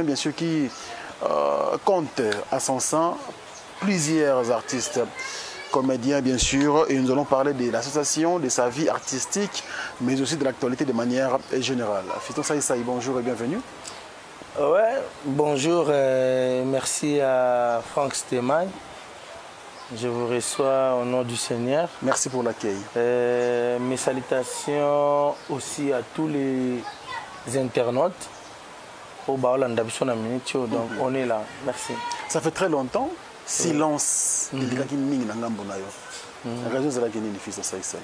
Bien sûr qui compte à son sein plusieurs artistes comédiens bien sûr, et nous allons parler de l'association, de sa vie artistique, mais aussi de l'actualité de manière générale. Fiston Saïsaï, bonjour et bienvenue. Ouais, bonjour, merci à Franck Stéman. Je vous reçois au nom du Seigneur. Merci pour l'accueil. Mes salutations aussi à tous les internautes. Au Baolanda, biso na minute oyo, donc on est là. Merci. Ça fait très longtemps, silence. Elekaki mingi na ngambo na yo. Raison ezalaki nini, Fiston Saïsaï?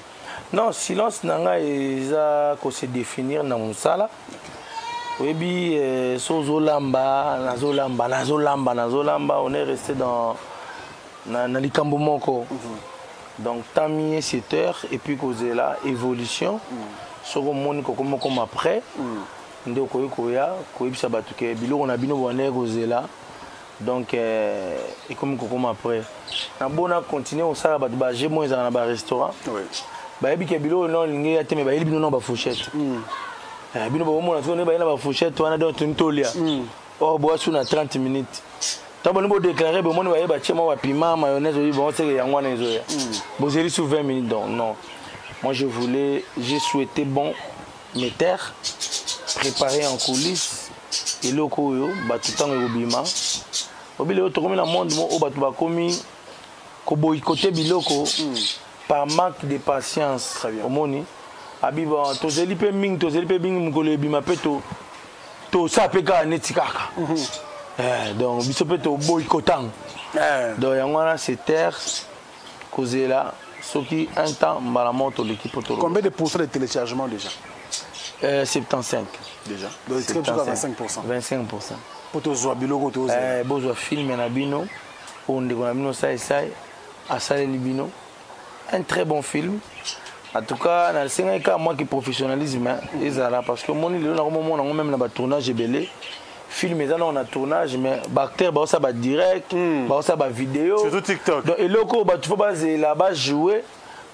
Non, silence na ngai eza ko se définir na mosala. Oyebi, so ozolamba, nazolamba, nazolamba, nazolamba, on est resté dans na likambo moko. Donc tant mieux 7 heures et puis kozela évolution. Soko omoni kokoma koma après, nde okoki koya koyebisa bato ke biloko na bino bwana kozela. Donc ekomi kokoma après. Na bona continuer kosala bato baje mo ezala na barestaurant. Bayebi ke biloko no olingi ya te, me bayeli bino no bafourchette. Bino bokomona soki nde baye na bafourchette wana, donc toni tolia. Or boya su na 30 minutes, ntango boni bodéclare, bomoni baye batie mwa bapiment, mayonnaise, oyi bongo seke yango wana ezoya, bozeli su 20 minutes. Donc non, moi je voulais, j'ai souhaité bon me taire, préparer en coulisses eloko oyo bato ntango ekobima. Obili oyo tokomi na monde mo oyo bato bakomi koboyikote biloko par manque de patience. Très bien. Omoni abi bon, tozeli mpe mingi, tozeli mpe mingi, mokolo ebima mpe tosala mpe kaka neti kaka. Donc biso mpe toboyikotango. Donc yango wana c'est taire, kozela soki un temps mbala moko toleki mpo toloba. Combien de pourcents de téléchargement déjà? 75. Déjà. Donc, c'est 25%. 25%. Po tozwa biloko tozela. Bozwa film na bino oyo ndeko na bino Saisai asaleli bino, un très bon film en tout cas. Nasengaki kaka mwa ki professionnalisme ezala, parce que omoni lelo nakomomona yango même na batournage ebele, film eza nano na tournage, mais baacteur baosala badirect, baosala bavideo. Surtout TikTok. Donc eloko oyo bato fo bazela bajoue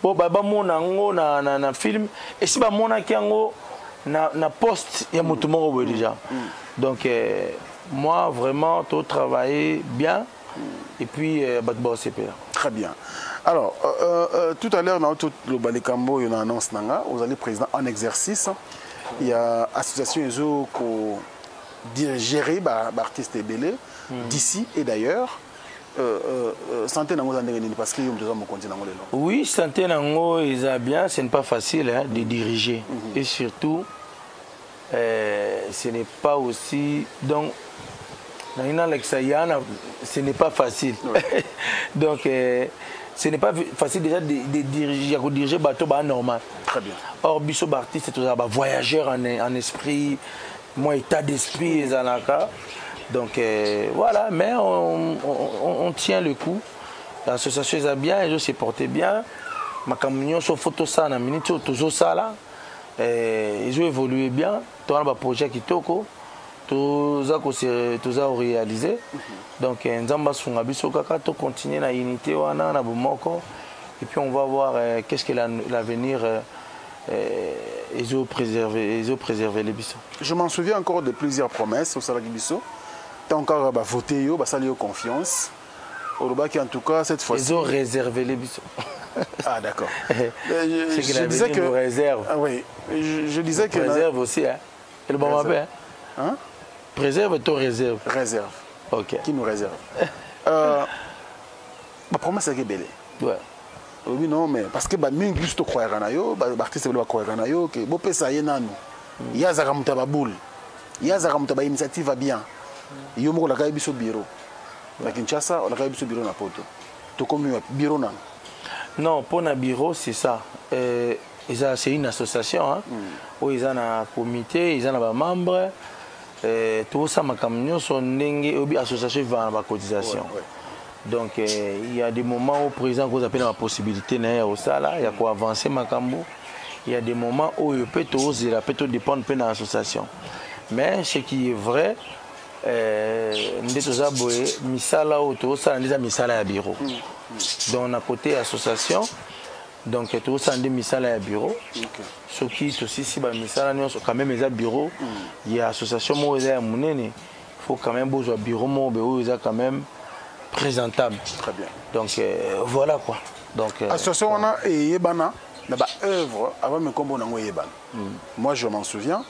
po bamona yango na film, esi bamonaki yango na poste ya moto moko boye déjà. Donc moi vraiment totravailler bien et puis bato baosepela. Très bien. Alors, tout à l'heure, na likambo oyo na annonce na nga, ozali président en exercice. Il y a association ezo ko gérer ba artiste ebele d'ici et d'ailleurs. Santé nango eza ndenge nini? Parce que yo moto oza mokonzi nango lelo. Oui, santé nango eza bien. Ce n'est pas facile, hein, de diriger et surtout ce n'est pas aussi, donc nangi nalakisa yana, ce n'est pas facile. Donc ce n'est pas facile déjà de diriger, ya kodiriger bato baa normal. Très bien. Or biso baartiste tozala bavoyageur en esprit, moi état d'esprit ezalaka. Donc voilà, mais on tient le coup. L'association eza bien, ezo se porter bien. Makambo nyonso fo tosala na minute oyo tozosala, ezo évoluer bien. Towana baprojet ya kitoko toza toza koréaliser. Donc Nzambe asunga biso kaka tocontinue na unité wana, na bomoko, et puis on va voir qu'est-ce que l'avenir ezo préserver les biso. Je m'en souviens encore de plusieurs promesses osalaki biso tant encore bavote yo, basali yo confiance, olobaki en tout cas cette fois-ci ezo réserver les biso. Ah d'accord. C'est que Je disais que nous réserve. Ah, oui, je disais que préserve aussi, hein, et le bon Réserve. hein. Hein? Préserve to réserve? Réserve. Ok. Qui nous réserve. Bapromesse ezalaki ebele. Olobi non, mais parce que bamingi biso tocroyaka na yo, baartiste ebele bacroyaka na yo ke bopesa ye nanu, ye azalaka moto ya baboule, ye azalaka moto ya bainitiative ya bien. Yo moko olakaki biso bureau na Kinshasa, olakaki biso bureau na Poto. Tokomi wapi? Bureau nanu. Non, pour na bureau, c'est ça. C'est une association, hein. Oyo eza na comité, eza na bamembre, tosala makambo nyonso ndenge oyebi association evana na bacotisation. Donc il y a des moments où président koza mpe na bapossibilité na ye ya kosala, ya koavance makambo. Il y a des moments oyo mpe tozela mpe todépendre mpe na association. Mais ce qui est vrai, nde toza boye, misala oyo tozosala nde eza misala ya bureau. Donc na côté association, donc tozosala nde misala ya bureau. Soki tosisi bamisala nyonso, quand même eza bureau ya association moko eza ya monene. Faut quand même bozwa bureau moko boye oyo eza quand même présentable. Très bien. Donc voilà quoi. Donc association wana eyebana na ba œuvre avant me kombo nango eyebana. Moi, je m'en souviens,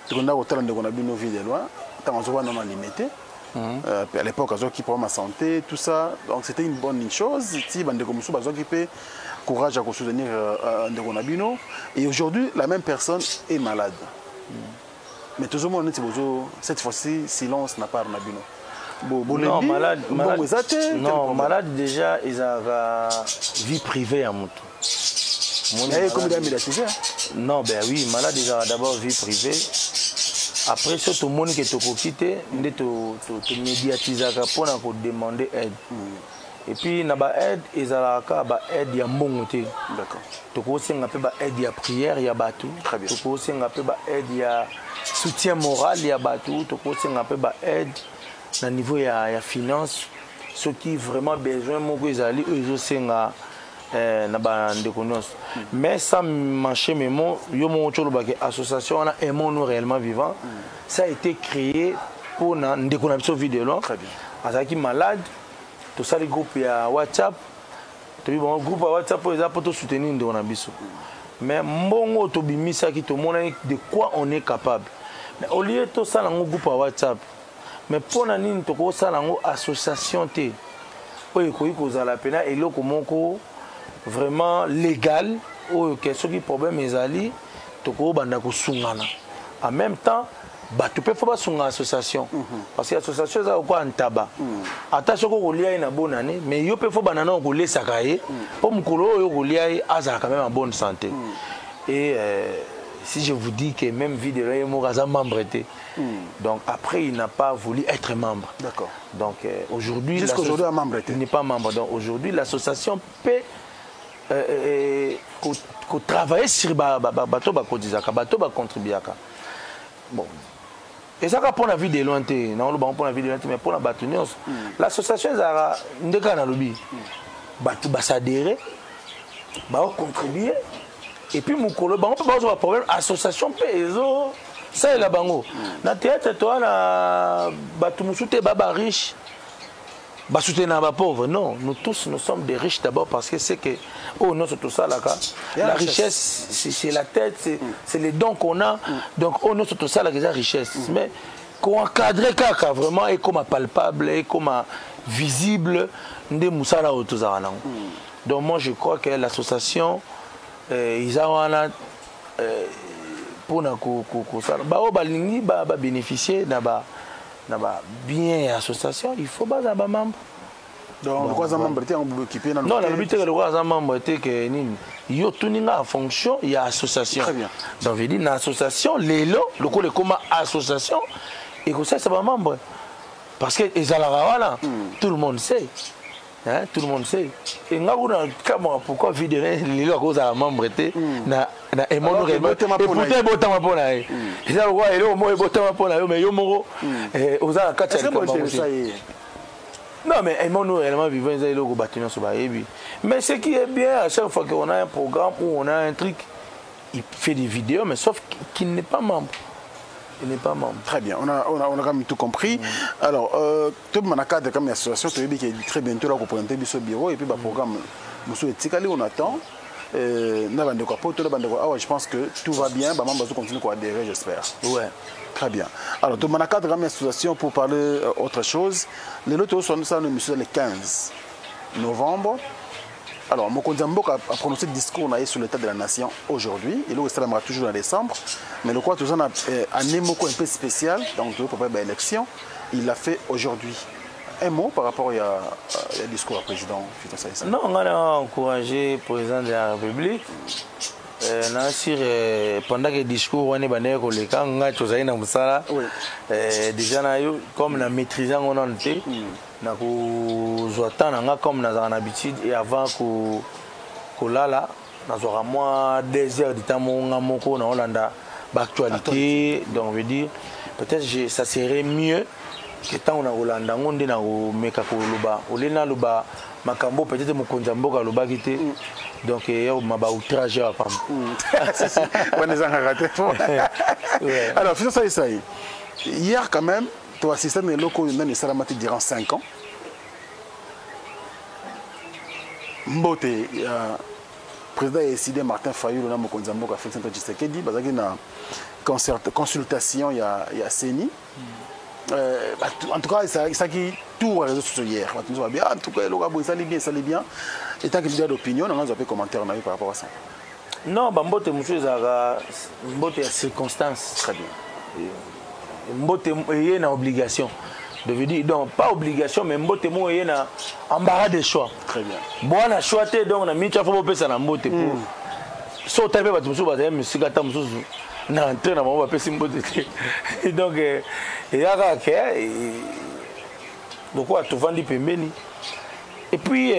tokonda kotala ndeko na bino Vie de Loin ntango azovanda na Limete. À l'époque, azwaki problème ya santé, tout ça. Donc c'était une bonne chose ti bandeko mosusu bazwaki mpe courage ya kosoutenir ndeko na bino. Et aujourd'hui, la même personne est malade, mais tozomona neti bozo, cette fois-ci, silence na part na bino. Non, malade, malade, eza te. Non, malade déjà ezalaka vie privée ya moto. Ekomi da médiatisé. Non, ben oui, malade ezalaka d'abord vie privée. Après, so tomoni ke tokoki te, nde tomédiatisaka mpona kodemander aide. Et puis na baaide, ezalaka kaka baaide ya mbongo te. Tokosenga mpe baaide ya prière ya bato, tokosenga mpe baaide ya soutien moral ya bato, tokosenga mpe baaide na niveau ya finance soki vraiment besoin moko ezali oyo ezosenga na bandeko nyonso. Mais sans mâcher mes mots, yo moko ti olobaki association wana Aimons-nous réellement vivant, ça a été créé mpona ndeko na biso Vie de Loin. Azalaki malade, tosali groupe ya WhatsApp. Tobi bango groupe ya WhatsApp oyo eza mpo tosoutenir ndeko na biso. Mais mbongo oyo tobimisaki, tomonaki de quoi on est capable. Mais au lieu tosala yango groupe ya WhatsApp, mais mpona nini tokosala yango association te, oyo ekoki kozala mpena eloko moko vraiment légal, oyo ke soki problème ezali, tokobanda kosungana? En même temps, bato mpe fo basunga association, parce que association eza lokola ntaba. Ata soki okolia ye na bonne année, mais yo mpe fo banda nano kolesaka ye, mpo mokolo oyo okolia ye, azala quand même en bonne santé. Et si je vous dis que même Vie de ye moko aza membre te. Donc après, il n'a pas voulu être membre. Donc aujourd'hui, Jusqu'aujourd'hui, un membre te. Il n'est pas membre. Donc aujourd'hui, l'association peut travailler sur bato bakotisaka, bato bacontribuaka. Bon, ezaka mpona Vie de Loin te, naoloba mpona Vie de Loin te, mais mpona bato nyonso. L'association ezalaka nde kaka nalobi, bato basadere, baocontribue, et puis mokolo bango mpe bazwa baproblème, association mpe ezosalela bango. Na théâtre, toa na bato mosusu te ba bariche basoutenir bapauvre. Non, nous tous, nous sommes des riches d'abord, parce que c'est que oyo nyonso tosalaka, la richesse, c'est la tête, c'est les dons qu'on a. Donc oyo nyonso tosalaka eza richesse. Mais koencadre kaka vraiment ekoma palpable, ekoma visible, nde mosala oyo tozalaka nango. Donc moi, je crois que l'association eza wana mpona kosala baoyo balingi babénéficier na ba bien ya association, il faut bazala bamembre. Donc lokola aza membre te, yango bokipe? Non, nalobi te ke lokola aza membre te ke nini. Yo tuni nga en fonction ya association. Très bien. Donc veut dire na association lelo, lokola ekoma association, ekosalisa bamembre, parce que ezalaka wana, tout le monde sait. Hein, tout le monde sait. Et nga kuna kamwa pourquoi Vie de lelo akozala membre te na Aimons-nous réellement? Et pourtant ebotama mpo na ye. Eza lokola eloko moko ebotama mpo na yo, mais yo moko oza na kati ya likambo. Non, mais Aimons-nous réellement vivant eza eloko bato nyonso bayebi. Mais ce qui est bien, à chaque fois qu'on a un programme ou on a un truc, il fait des vidéos, mais sauf qu'il n'est pas membre, il n'est pas membre. Très bien, on a quand même tout compris. Alors, tout le monde a cadre comme association, tu qui est très bientôt là pour présenter ce bureau et puis bah, programme, monsieur etikali, on attend. Na bandeko poto, na bandeko awa, je pense que tout va bien, bah, membre continue à adhérer, j'espère. Ouais. Très bien. Alors, tout le monde a cadre comme association pour parler autre chose. Les lotos sont ça, monsieur, le 15 novembre. Alors, mokonzi mboka a prononcé discours sur l'état de la nation aujourd'hui. Et là, ça sera toujours en décembre. Mais le quoi, tout ça, année moko un peu spécial, donc pour élection, il l'a fait aujourd'hui. Un mot par rapport à discours au président? Non, on a encouragé le président de la République. Nasir, pendant que le discours wana ebandaki koleka, ngai tozali na mosala déjà na yo, comme na maîtrise yango nano te, na kozwa temps na nga comme nazalaka na habitude. Et avant kolala, nazwaka mwa 2 heures du temps moko nga moko naolanda baactualité. Donc veut dire peut-être ça serait mieux ke ntango na kolanda yango nde nakomeka koloba, olie naloba makambo peut-être mokonzi ya mboka alobaki te. Donc eyoma baoutrage ya pamba. Wana ezangaka te. Alors, Fiston Saï, hier quand même Toassiste na eloko oyo nani esalama te durant 5 ans. Mbote ya président ya ECD Martin Fayulu na mokonzi ya mboka Félix Antoine Tshisekedi bazalaki na concert, consultation ya CENI. En tout cas, esalaki tour ya réseaux sociaux hier. Bato nyonso babi, ah, en tout cas eloko boye esali bien, esali bien. En tant que leader d'opinion, nanga zwa mpe commentaire na yo par rapport à ça. Non, bambote mosusu ezalaka mbote ya circonstance. Très bien. Mbote eye na obligation de veut dire, donc pas obligation, mais mbote moko eye na embarras de choix. Très bien. Bwana choix te, donc na miniti afo bopesa na mbote po so otali mpe bato mosusu bazali misika, ata mosusu na entrée na bango bapesi mbote te. Donc eza kaka ke lokola tovandi pembeni et puis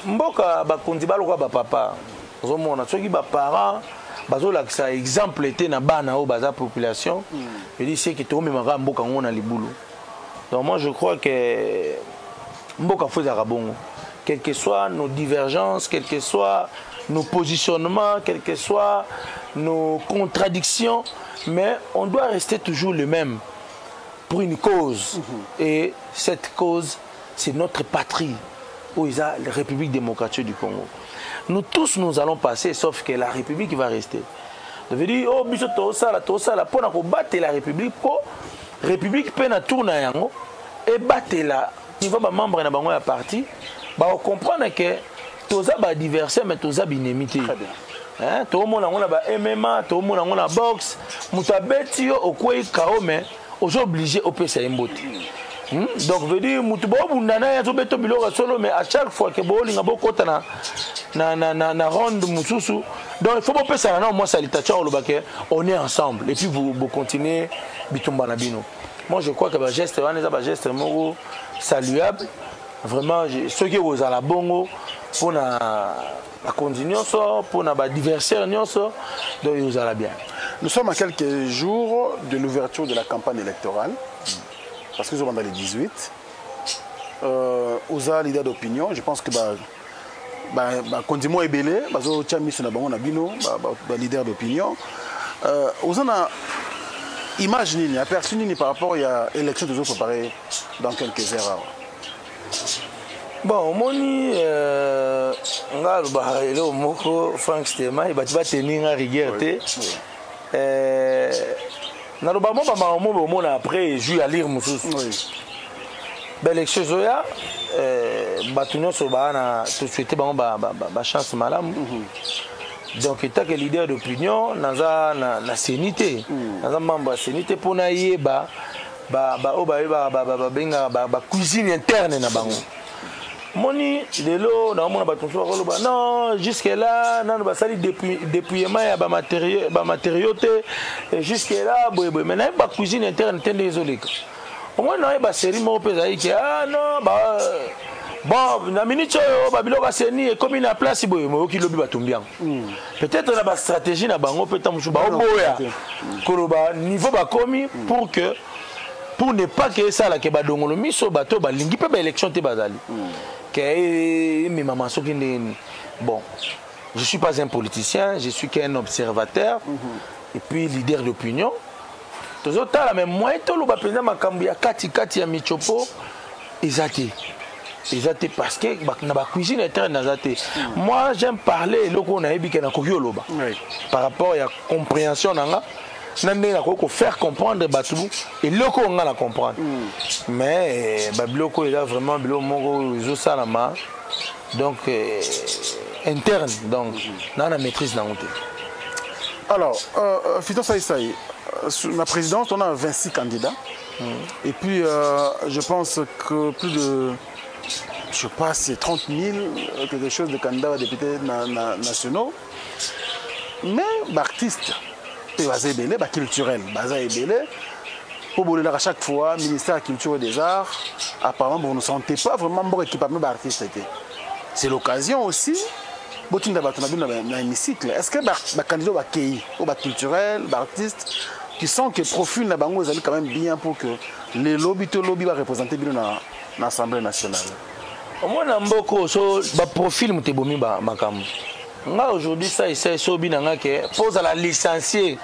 mboka bakonzi baloka bapapa, ozomona soki baparent bazolakisa exemple te na bana oyo baza population, edi seke toomemaka mboka yango na libulu. Donc moi, je crois que mboka fo ezalaka bongo, quelles que soient nos divergences, quels que soient nos positionnements, quelles que soient nos contradictions, mais on doit rester toujours le même pour une cause. Et cette cause, c'est notre patrie, où il y a la République démocratique du Congo. Nous tous, nous allons passer, sauf que la République va rester. Ça veut dire, oh, biso tosala, tosala, pour battre la République, pour République pe na tourne yango, et battre la niveau ba membre na bango ya parti, ba comprendre que toza ba adversaire, mais toza binemi te. Très bien. Hein, tomona yango na ba MMA, tomona yango na boxe, moto abeti yo okwei KO, mais oza obligé opesa ye mbote. Donc veut dire mutu bobunda na ye azobeta biloko ya solo, mais à chaque fois ke bolinga bokota na ronde mosusu, donc il faut bopesana na mwa salutation, oloba ke on est ensemble et puis vous bocontinue bitumba na bino. Moi, je crois que bageste wana eza bageste moko saluable vraiment. Soki ekozala bongo mpona bakonzi nyonso, mpona baadversaire nyonso, donc ekozala bien. Nous sommes à quelques jours de l'ouverture de la campagne électorale, parce que nous sommes dans les 18. Oza leader d'opinion, je pense que bah, bakonzi ebele bazotia miso na bango na bino ba leader d'opinion. Oza na image nini, aperçu nini par rapport ya élection tozo préparer dans quelques heures awa? Bon, omoni, nga alobaka eloko moko, Frank Stema, bato bateni nga rigueur te. Naloba mo bamama mo bomona après ejui ya lire mosusu. Baélection ezoya, bato nyonso baa na tosouhaite bango bachance malamu. Donc en tant que leader d'opinion, naza na CENI te, naza membre ya CENI te mpo nayeba oyo bayebaka babengaka bacuisine interne na bango. Moni lelo naomona bato mosusu bakoloba non, jusque là nano basali dépouillement ya bamatériaux te, jusque là boyeboye, mais nayebi bacuisine interne te nde ezoleka. Omoni, nayeba série moko mpe ezali ke ah non, bon, na minute oyo babiloko ya CENI ekomi na place boye, moyoki lobi batumbi yango. Peut-être na bastratégie na bango mpe ta mosusu baoboya koloba niveau bakomi pour ne pas ke esalaka badongolo miso bato balingi mpe baélection te, bazali ke ememama soki ndenge nini. Bon, je suis pas un politicien, je suis qu'un observateur et puis leader d'opinion. Tozotala, mais moyen toloba mpenza makambo ya katikati ya michopo eza te, eza te, parce que na bacuisine interne naza te. Moi, j'aime parler eloko oyo nayebi ke nakoki oloba par rapport ya compréhension na nga, na ndenge nakoki kofaire comprendre bato eloko oyo nga na comprendre. Mais babiloko oyo eza vraiment biloko moko oyo ezosalama donc interne, donc naa na maîtrise nango te. Alors, Fiston Saï, sous la présidence, on a 26 candidats. Et puis, je pense que plus de, je sais pas, c'est 30 000, quelque chose de candidats à députés nationaux. Mais, bah, artistes, et baza ebele, bah, culturel, baza ebele. Pour à chaque fois, ministère de la Culture et des Arts, apparemment, vous ne sentez pas vraiment bon équipement d'artistes. C'est l'occasion aussi. Botinda bato na bino na hémicycle. Est-ce que bacandidat bakei oyo baculturel, baartiste qui sont que profil na bango ezali quand même bien pour que les lobby to lobby bareprésente bino na Assemblée nationale? Omona, mboka so baprofil moto ebomi makambo. Nga aujourd'hui, ça esa so obi na nga ke mpo ozala licencié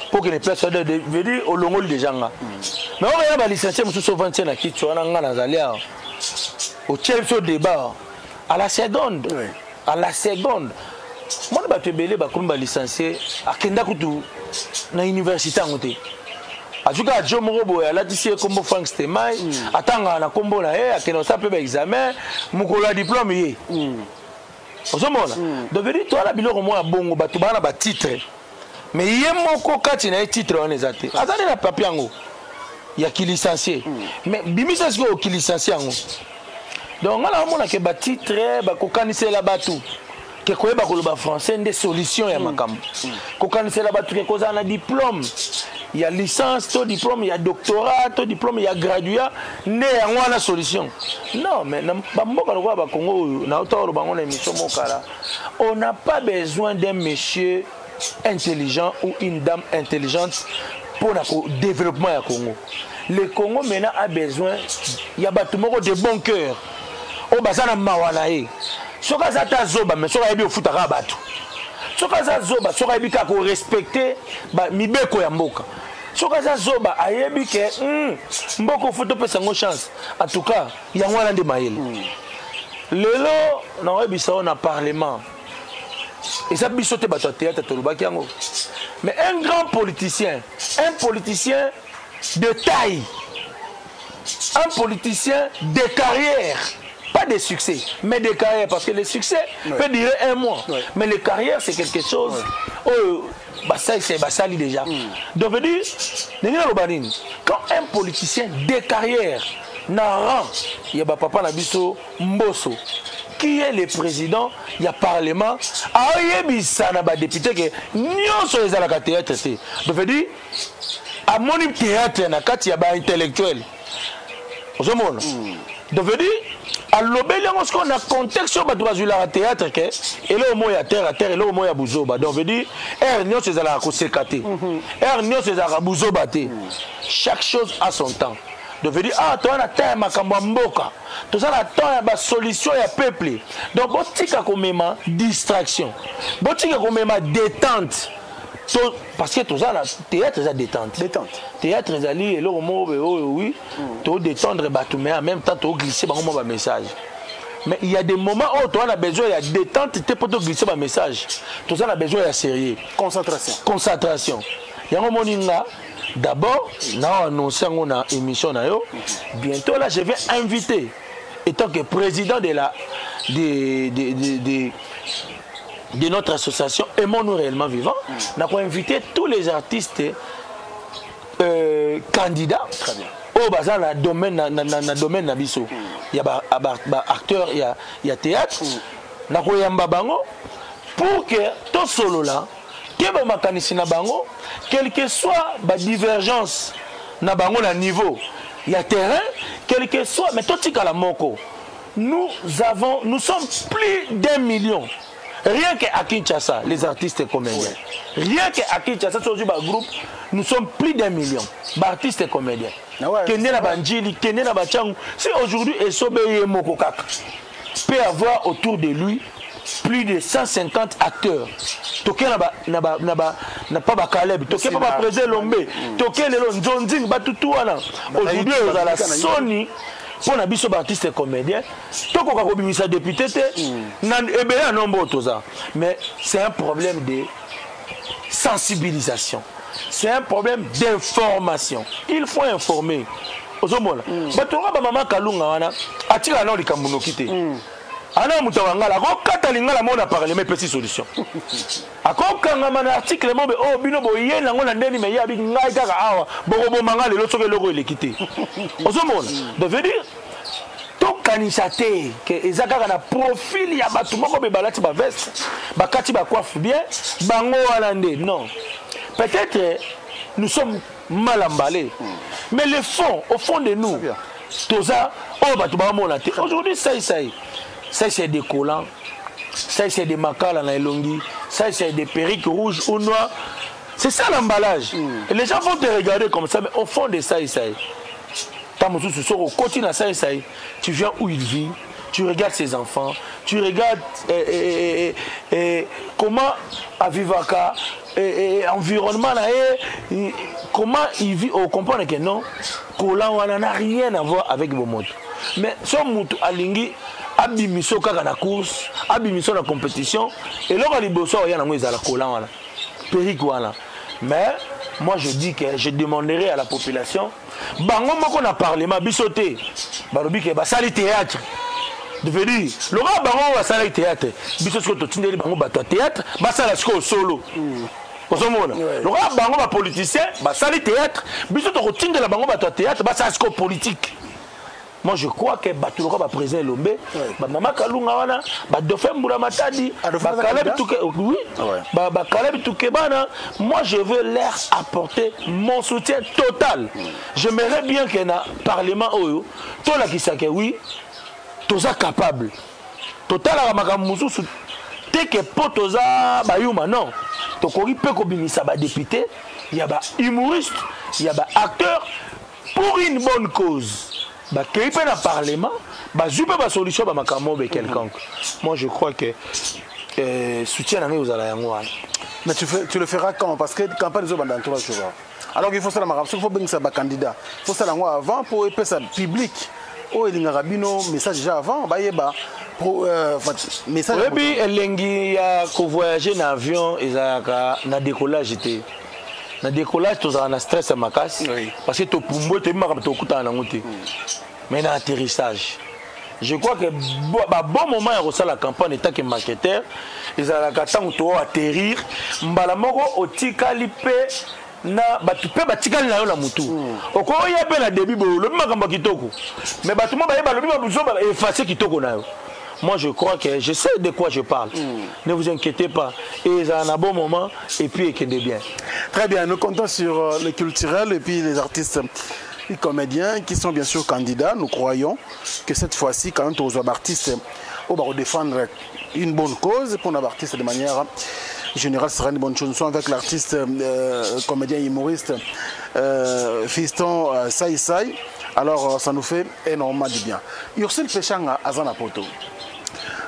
mpo kende place, veut dire olongoli déjà nga. Mais oyo ya balicencie mosusu, ovandi tie na kiti wana, nga nazali awa, otie biso débat à la seconde. À la seconde, mwana bato ebele bakomi balicencie, akenda kutu na université yango te, azwi kaka jo moko boye, alatisi ye nkombo Frank Stemai, atangaka na nkombo na ye, akende kosala mpe baexamen, mokolo ya diplôme ye ozomona. Donc vedi toala biloko moko ya bongo, bato baa na batitre, mais ye moko kati na ye titre wana eza te, aza nde na papier yango ya kilicencie, mais bimisa sikoyo okilicencie yango. Donc nga naomona ke batitre bakokanisela bato ke koyeba koloba français nde solution ya makambo, kokanisela bato ke kozala na diplôme ya licence to diplôme ya doctorat to diplôme ya graduat nde yango wana solution. Non, mais na bamboka lokola bakongo oyo nauta koloba yango na émission mokala, on n'a pas besoin d'un monsieur intelligent ou une dame intelligente pour le développement ya Congo. Le Congo maintenant a besoin ya bato moko de bon cœur oyo baza na mawa na ye. Soki aza ata zoba, mais soki ayebi ofutaka bato, soki aza zoba, soki ayebi kaka korespecte mibeko ya mboka, soki aza zoba, ayebi ke mboka ofo topesa yango chance. En tout cas, yango wana nde mayele. Lelo nakoyebisa oyo na parlement, eza biso te bato ya théâtre tolobaki yango, mais un grand politicien, un politicien de taille, un politicien de carrière, pas de succès, mais de carrière, parce que le succès peut durer un mois, mais le carrière, c'est quelque chose oyo basali, basali déjà. Donc veut dire, ndenge naloba nini, quand un politicien de carrière na rang ya bapapa na biso Mboso, qui est le président ya parlement, aoyebisa na badepute ke nyonso ezalaka théâtre te, donc veut dire amoni théâtre na kati ya baintellectuel, ozomona. Donc veut dire alobeli yango sikoyo na contexte oyo bato bazwilaka théâtre ke eloko moko ya terre à terre, eloko moko ya buzoba. Donc veut dire heure nyonso ezalaka koseka te, heure nyonso ezalaka buzoba te. Chaque chose a son temps. Donc veut dire, ah, toza na temps ya makambo ya mboka, toza na temps ya basolution ya peuple. Donc botika komema distraction, botika komema détente to, parce que toza na théâtre, eza détente. Détente. Théâtre ezali eloko moko boye oyo, oui, todétendre bato, mais en même temps toglisse bango mwa bamessage. Mais il y a des moments oyo toza na besoin ya détente te mpo toglisse bamessage, toza na besoin ya sérieux. Concentration. Concentration. Yango moni nga d'abord na annoncé yango na émission na yo. Bientôt là, je vais inviter, étant que président de la de notre association Aimons-nous réellement vivants, mm. invité tous les artistes candidats. Très bien. Oyo baza na domaine na domaine na biso ya baacteur ya théâtre, nakoyamba bango pour que tosolola, toyeba makanisi na bango, quel que soit badivergence na bango na niveau ya terrain, quel que soit, mais totikala moko. Nous sommes plus d'1 million rien que à Kinshasa, les artistes comédiens. Rien que à Kinshasa, sur le groupe, nous sommes plus d'1 million artistes comédiens. Ah ouais, kende na banjili, kende na bachangu. Si aujourd'hui Esobe ye moko kaka peut avoir autour de lui plus de 150 acteurs, toke na ba na ba na ba na pa bakaleb, toke pa baprésident Lombe, toke lelo nzonzing, batutu wana, aujourd'hui ozala soni mpo na biso baartiste comédien tokoka kobimisa député te na ebele ya nombre oyo toza. Mais c'est un problème de sensibilisation, c'est un problème d'information. Il faut informer. Ozomona bato oka bamama Kalunga wana atikala nao likambo noki te. Ana moto ya ngala akokata lingala moko na parlement, epesi solution, akokangama na article mo be oyo bino boye nango na ndeni, me ye abi ngai kaka awa bokoboma nga lelo soki eloko eleki te. Ozomona, donc veut dire tokanisa te ke eza kaka na profil ya bato moko be balati baveste, bakati bacoiffe bien, bango wana nde. Non, peut-être nous sommes mal emballés, mais le fond, au fond de nous, toza oyo bato baomona te. Aujourd'hui, sai sai sai c'est des collants, ça c'est des makala na elongi, ça c'est des perruques rouges ou noires, c'est ça l'emballage. Et les gens vont te regarder comme ça, mais au fond de ça, ça ntango mosusu soki okoti na sai sai, tu viens où il vit, tu regardes ses enfants, tu regardes comment avivaka, environnement na ye, comment il vit, ocomprendre que non. Collant wana n'a rien à voir avec bomoto. Mais so mutu alingi abimiso kaka na course, abimiso na compétition, eloko ya liboso oya nango ezala collant wana, perruque wana. Mais moi je dis que je demanderai à la population, bango moko na parlement biso te, balobi ke basali théâtre. Veut dire lokola bango basalaki théâtre, biso sikoyo totindeli bango bato ya théâtre basala sikoyo solo. Ozomona lokola bango bapoliticien basali théâtre, biso tokotindela bango bato ya théâtre basala sikoyo politique. Moi je crois que bato lokola baprésident Elombe, bamama Kalunga wana, badauphin Mbula Matadi, bakaleb Tuke, oui, bakaleb Tukebana, moi je veux leur apporter mon soutien total. J'aimerais bien que na parlement oyo tolakisaka oui, toza capable, totalaka makambo mosusu te ke mpo toza bayuma. Non, tokoki mpe kobimisa badéputé ya bahumoriste, ya baacteur pour une bonne cause. Bakei mpe na parlement, bazwi mpe basolution bamakambo obe quelconque. Moi je crois que soutien na ngai ozala yango wana. Mais tu le feras quand? Parce que campagne ezobanda dans 3 jours. Alors qu'il faut ça, il faut bengisa bacandidat, faut ça yango avant pour epesa public oyo elingaka bino message déjà avant, bayeba message. Oyebi, elengi ya kovoyage na avion ezalaka na décollage te. Na décollage tozalaka na stress ya makasi parce que topumbwe, toyebi makambo tokutana nango te. Mais na atterrissage, je crois que babon moment ya kosala campagne etake marketeur ezalaka ntango to atterrir, mbala moko otikali mpe na bato mpe batikali na yo na motu. Okoya mpe na début boye, olobi makambo ya kitoko, mais bato mo baye balobi bazo effacer kitoko na yo. Moi je crois que je sais de quoi je parle. Ne vous inquiétez pas, et c'est un bon moment et puis ekende bien. Très bien, nous comptons sur le culturel et puis les artistes les comédiens qui sont bien sûr candidats. Nous croyons que cette fois-ci, quand même, aux artistes, on va défendre une bonne cause pour nos artistes de manière générale, ce sera une bonne chose. Nous sommes avec l'artiste, comédien humoriste Fiston Sai Sai. Alors, ça nous fait énormément du bien. Ursule Peshanga, aza na poto.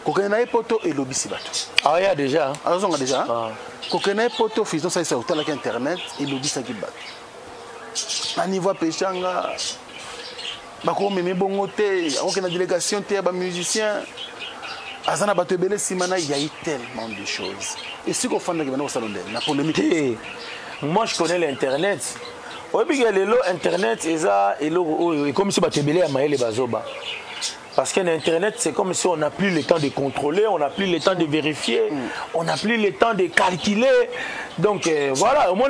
Kokende na ye poto elobisi bato. Ah, ya déjà. Azonga déjà. Ah. Kokende na ye poto, Fiston Sai Sai, otalaki internet, elobisaki bato. Na niveau ya Peshanga, bakomema bongo te, akokende na délégation te ya bamusicien, aza na bato ebele nsima na yai, tellement de choses. Esika ofandaki banda kosala nde na polémique. Te, moi je connais l'internet. Oyebi ke lelo internet eza eloko oyo ekomisi bato ebele ya mayele bazoba, parce que l'internet, c'est comme si on n'a plus le temps de contrôler, on n'a plus le temps de vérifier, on n'a plus le temps de calculer. Donc voilà, au moins,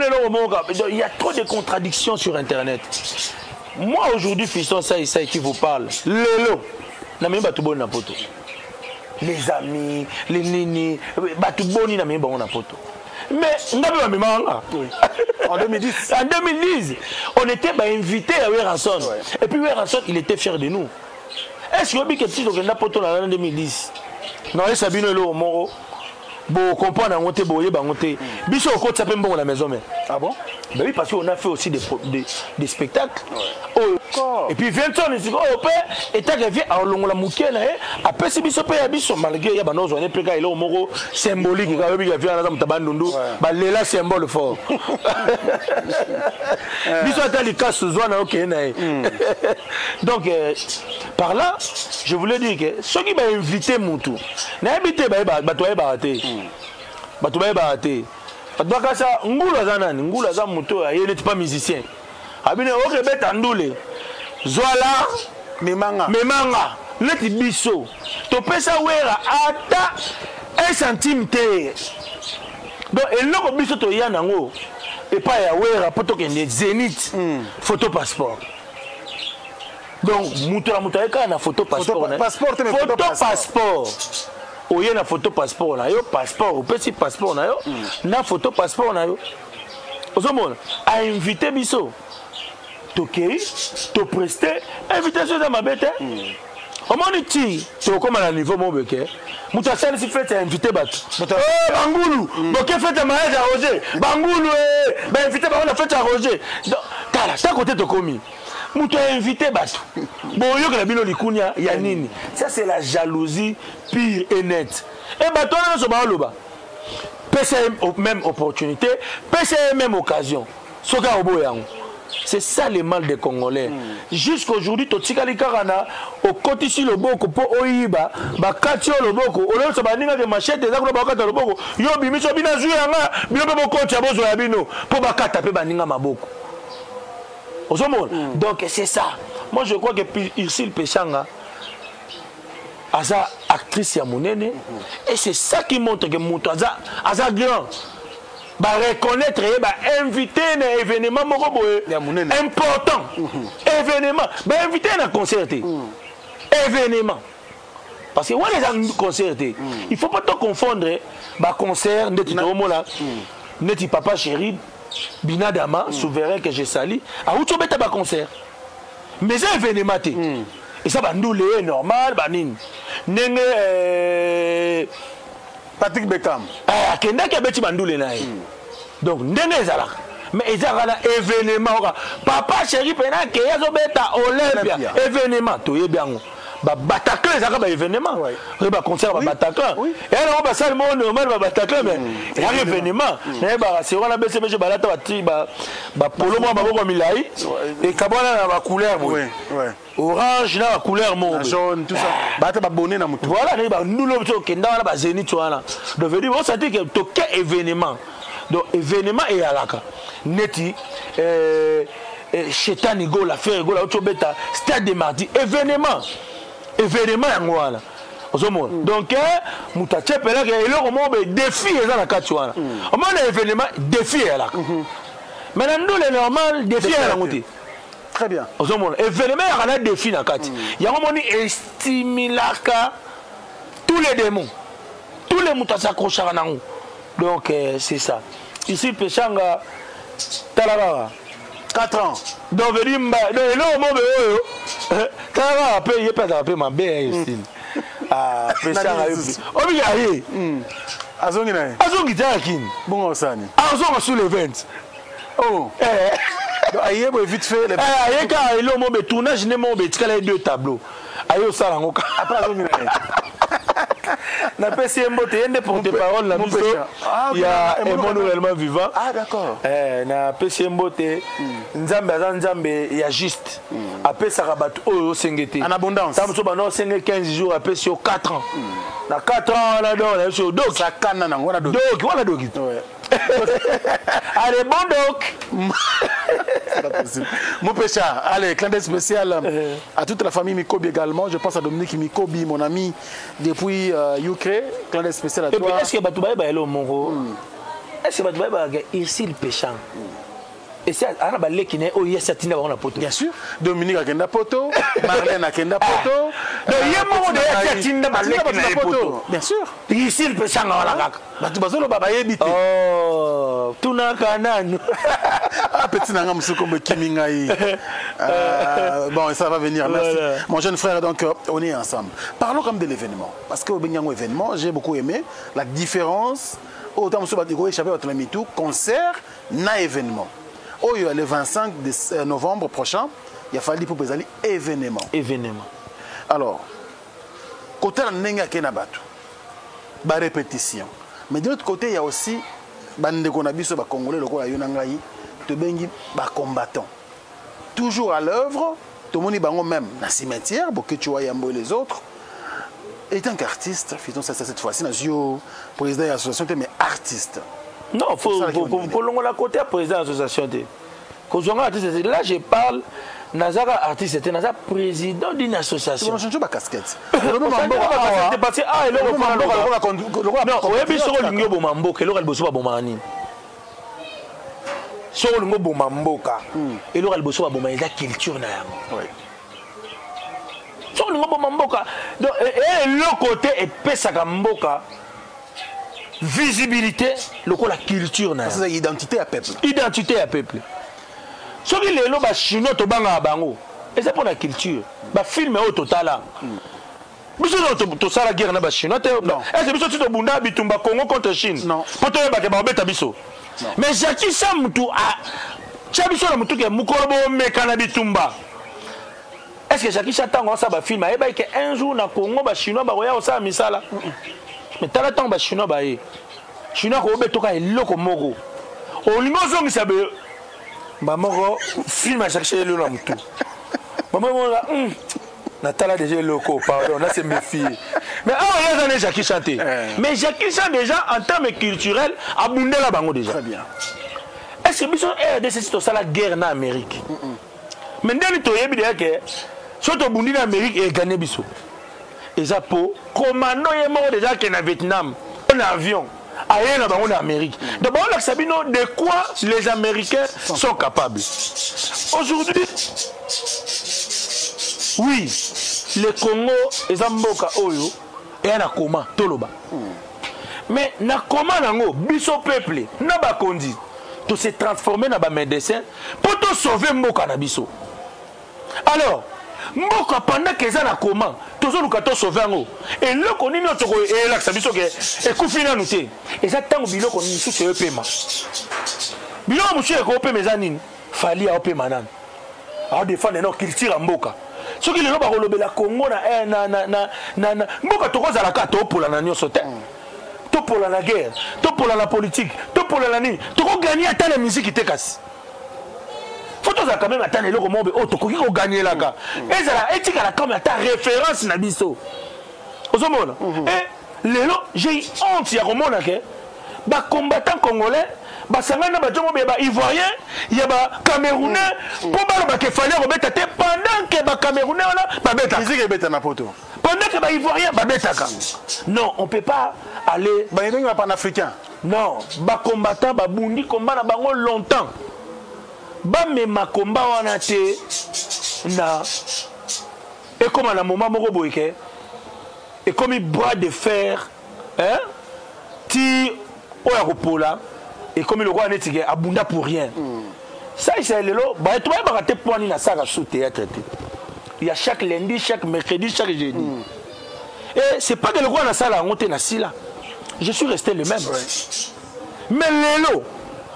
il y a trop de contradictions sur internet. Moi aujourd'hui, Fiston Sai Sai qui vous parle, lelo namemi bato boni na poto, les amis, les nini, bato boni namemi bango na poto. Mais nga mpe bamemaka nga. En 2010. En 2010, on était bainvité à Werrason. Et puis Werrason, il était fier de nous. Est ce que oyebi ke ti tokenda poto na 2010, naoyesa bino eloko moko, bocomprendre yango te, boyeba yango te. Biso okotisa mpe mbongo na maison mais. Ah bon? Ben oui, parce qu'on a fait aussi des spectacles. Oyo. Et puis Vincent sikoyo mpe etake vie alongola moke na ye, apesi biso mpe ya biso, malgré ya bando ozwane mpe kaka eloko moko symbolique kaka. Oyebi ka vie wana aza moto bandundu, balela symbole fort. Biso ata likasu zwa na okeye na ye. Donc par là je voulais dire que soki bainvite mutu, nayebi te, bato bayebaka te, bato bayebaka te, bato bakasa ngulu aza nani. Ngulu aza moto oyo aye neti pa musicien abine okebeta ndule, zwala. Memanga. Memanga neti biso topesa Wera ata 1 centime te. Donc eloko biso toya nango epai ya Wera mpo tokende Zénith, photo passeport. Donc moto na moto aye kaka na photo passeport. Passeport te, mais photo photo passeport. Oye na photo passeport na yo, passeport opesi passeport na yo na photo passeport na yo. Ozomona ainvite biso, tokei, topreste invitation, eza mabe te. Omoni ti tokóma na niveau moko beke, moto asalisi fête ya invité bato. Eh, bangulu boke fête ya mariage ya Roger, bangulu eh, bainvité bango na fête ya Roger. Donc, tala ta kote tokomi, moto ainvité bato, boyokela bino likunia ya nini? Ça, c'est la jalousie pure et nette. E bato wana nyonso baoloba, pesa ye même opportunité, pesa ye même occasion, soki akoboya yango. C'est ça le mal des Congolais. Jusqu'aujourd'hui, totikali kaka na okotisi loboko mpo oyiba, bakati yo loboko, olobisa baninga ke machette eza kuna, bakata loboko, yo obimisi, bino azwi yanga, bino mpe bokoti ya bozwa ya bino mpo bakata mpe baninga maboko. Ozomona? Donc c'est ça. Moi, je crois que Ursule Peshanga aza actrice ya monene et c'est ça qui montre que moto aza grand, bareconnaître ye, bainvité na événement moko boye Ya monene. Important événement, bainvité na concert te, événement, parce que wana eza concert te. Il faut pas to confondre baconcert ndeti toomona neti Papa Chéri Binadama, souverain que je sali, awuti obeta baconcert, mais eza événement te, eza bandule ye normal, banini ndenge Patrick Beckham. Eh, akendaki abeti bandule na ye, donc ndenge ezalaka, mais ezalaka na événement oka Papa Chéri mpena akei azobeta Olympia. Olympia. Événement toyebi yango, babataclan ezalaka baévénement, oyo baconcert babataclan eya nango basali moko normal, babataclan, mais ezalaka événement. Nayebaka se wana BCBG balata bati bapolo mwa maboko ya milai, ekabwana na bacouleur boye, orange na bacouleur moko Na boye. jaune, tout ça. Bata babonné na mutu. Voilà, ndenge bandulo biso okenda wana, bazénith wana, donc veut dire osati ke toke événement. Donc événement eyalaka neti Shetani Gola, Ferre Gola oti obeta Stade de Mardi, événement, événement yango wana ozomona. Donc moto atie pelaka eloko moko boye, défi eza na kati wana. Omona événement, défi eyalaka, mais na ndule normal, défi eyala yango te. Très bien. Ozomona, événement eyaka na défi na kati yango, moni estimulaka tous les démons, tous les moto asaccrochaka nango. Donc c'est ça ici. Peshanga, tala kaka. 4 ans. Donc vedi mba, donc eloko moko boye oyo, tala kaka mpe ye mpe azalaka mpe mabe ya Yosine. Ah, Peshanga yo obika ye. Azongi na ye. Azongi te akini. Bongo osani. Azonga sur le 20. Oh. Donc aye boye vite fait les Eh, aye kaka eloko moko boye, tournage nde moko boye, etikala ye deux tableaux, aye osala yango kaka. Après azongi na ye. Napesi ye mbote, ye nde porte parole na biso. Mopesha. Ah, ok. Ya Emono. Emono réellement vivant. Ah, d'accord. Eh, napesi ye mbote. Nzambe aza Nzambe ya juste, apesaka bato oyo osenge te. En abondance. Ntango mosusu banda osenge 15 jours, apesi yo 4 ans. Na 4 ans wana, donc na biso doki. Sakana nango wana doki. Doki wana, doki. Allez, bon doc. C'est pas possible. Mopesha, allez, clin d'œil spécial à toute la famille Mikobi également. Je pense à Dominique Mikobi, mon ami depuis UK. Clin d'œil spécial à Et puis, toi. est ce que bato bayeba elo moko? Est ce que bato bayebaka Ursule Peshanga esi aza na baleki na ye oyo yesi atinda bango na Poto? Bien sûr. Dominique akenda Poto, Marlène akenda Poto. Donc, ye moko de ye ati atinda baleki na ye Poto. Bien sûr. Ursule Peshanga wana kaka. Bato bazoloba bayebi te. Oh, tunaka nanu. Ah, petit nanga mosusu kombo ekimi ngai. Bon, ça va venir. Merci. Voilà. Mon jeune frère, donc on est ensemble. Parlons comme de l'événement. Parce que au Benyango événement, j'ai beaucoup aimé la différence. Autant mosusu bato échappé bato na mitu, concert na événement. Oyo le 25 novembre prochain, il a fallu pour ezali événement. Événement. Alors, côté na ndenge ake na bato, ba répétition. Mais de l'autre côté, il y a aussi bandeko na biso ba Congolais lokola yo na ngai, tobengi ba combattants. Toujours à l'œuvre, tomoni bango même na cimetière, Boketshu Yambo et les autres. Et tant qu'artiste, faisons ça cette fois-ci, na yo président de l'association, mais artiste. Non, faut Ça, qui on est. kolongola côté ya président ya association te, kozwanga artiste te. Là, je parle, nazaka artiste te, naza président d'une association. On change ba casquette. Parce que ah, eloko fana non, oyebi, soki olingi oboma mboka, eloko ya liboso babomaka nini? Soki olingi oboma mboka, eloko ya liboso baboma eza culture na yango. Soki olingi oboma mboka, donc eloko te epesaka mboka visibilité lokola culture na yango. C'est identité ya peuple. Identité ya peuple. Soki lelo bachinois tobangaka bango, eza mpo na culture. Bafilme oyo totala biso oyo, tosala guerre na bachinois te. Non. Ese biso ti tobunda bitumba Congo contre Chine? Non. Mpo toyebake bakobeta biso, mais Jackie Chan mutu tia biso na mutu ke mokolo bomeka na bitumba. Est ce que Jackie Chan, ntango asala bafilme, ayebaki ke un jour na Congo bachinois bakoya kosala misala? Mais tala, ntango bachinois baye, chinois akobetoka eloko moko, olingi ozongisa be Moko film ya Jackie Chan elelo na motu. Mama moko natala déjà eloko, pardon, na se méfier. Mais awa ye aza ne Jackie Chan te. Mais Jackie Chan déjà en terme culturel abundela bango déjà. Très bien. Est ce que biso RDC si tosala guerre na Amérique? Mais ndeni toyebi déjà ke so tobundi na Amérique eganye biso. Eza po commando ye moko déjà akende na Vietnam na avion, aye na bango na Amérique. Donc baolakisa bino de quoi les Américains sont capables aujourd'hui. Oui, le Congo eza mboka oyo eya na koma toloba, mais na koma nango biso peuple na bakonzi tose transforme na bamédecin mpo tosauve mboka na biso. Alors mboka pendant ke eza na koma, tozoluka tosauve yango, eloko nini oyo tokoelakisa biso ke ekufi nanu te? Eza ntango biloko misusu eyopema. Biloko mosusu ekopema eza nini? Fally aopema nanu, aodefendre no culture ya mboka. Soki lelo bakolobela Congo na, eh, na, na, na, na, na mboka, tokozala kaka topola na nyonso te. Topola na guerre, topola na politique, topola na nini, tokoganye ata na miziki te. Kasi faut tozala quand même ata na eloko moko oyo tokoki koganyelaka, ezala etikala comme ata référence na biso. Ozomona, e lelo j'ai eu honte ya komona ke bacombattant congolais basangani na bato moko ya baivoirien, ya bacamerounais, mpo balobaka Fally akobeta te, pendant ke bacamerounais wana babetaka. Musique ebeta na poto. Pendant que baivoirien babetaka. Non, on peut pas aller. Bayebengi bapanafricain. Non, bacombattant babundi komba na bango longtemps, bamema komba wana te na ekóma na moment moko boye ke ekomi bras de fer, hein? Ti oyo akopola ekomi lokola neti ke abunda pour rien. Salisa lelo bato bayebaka te mpo nini asalaka sous théâtre te. Il y a chaque lundi, chaque mercredi, chaque jeudi. Et c'est pas que lokola nasala yango te nasila, je suis resté le même. Mais lelo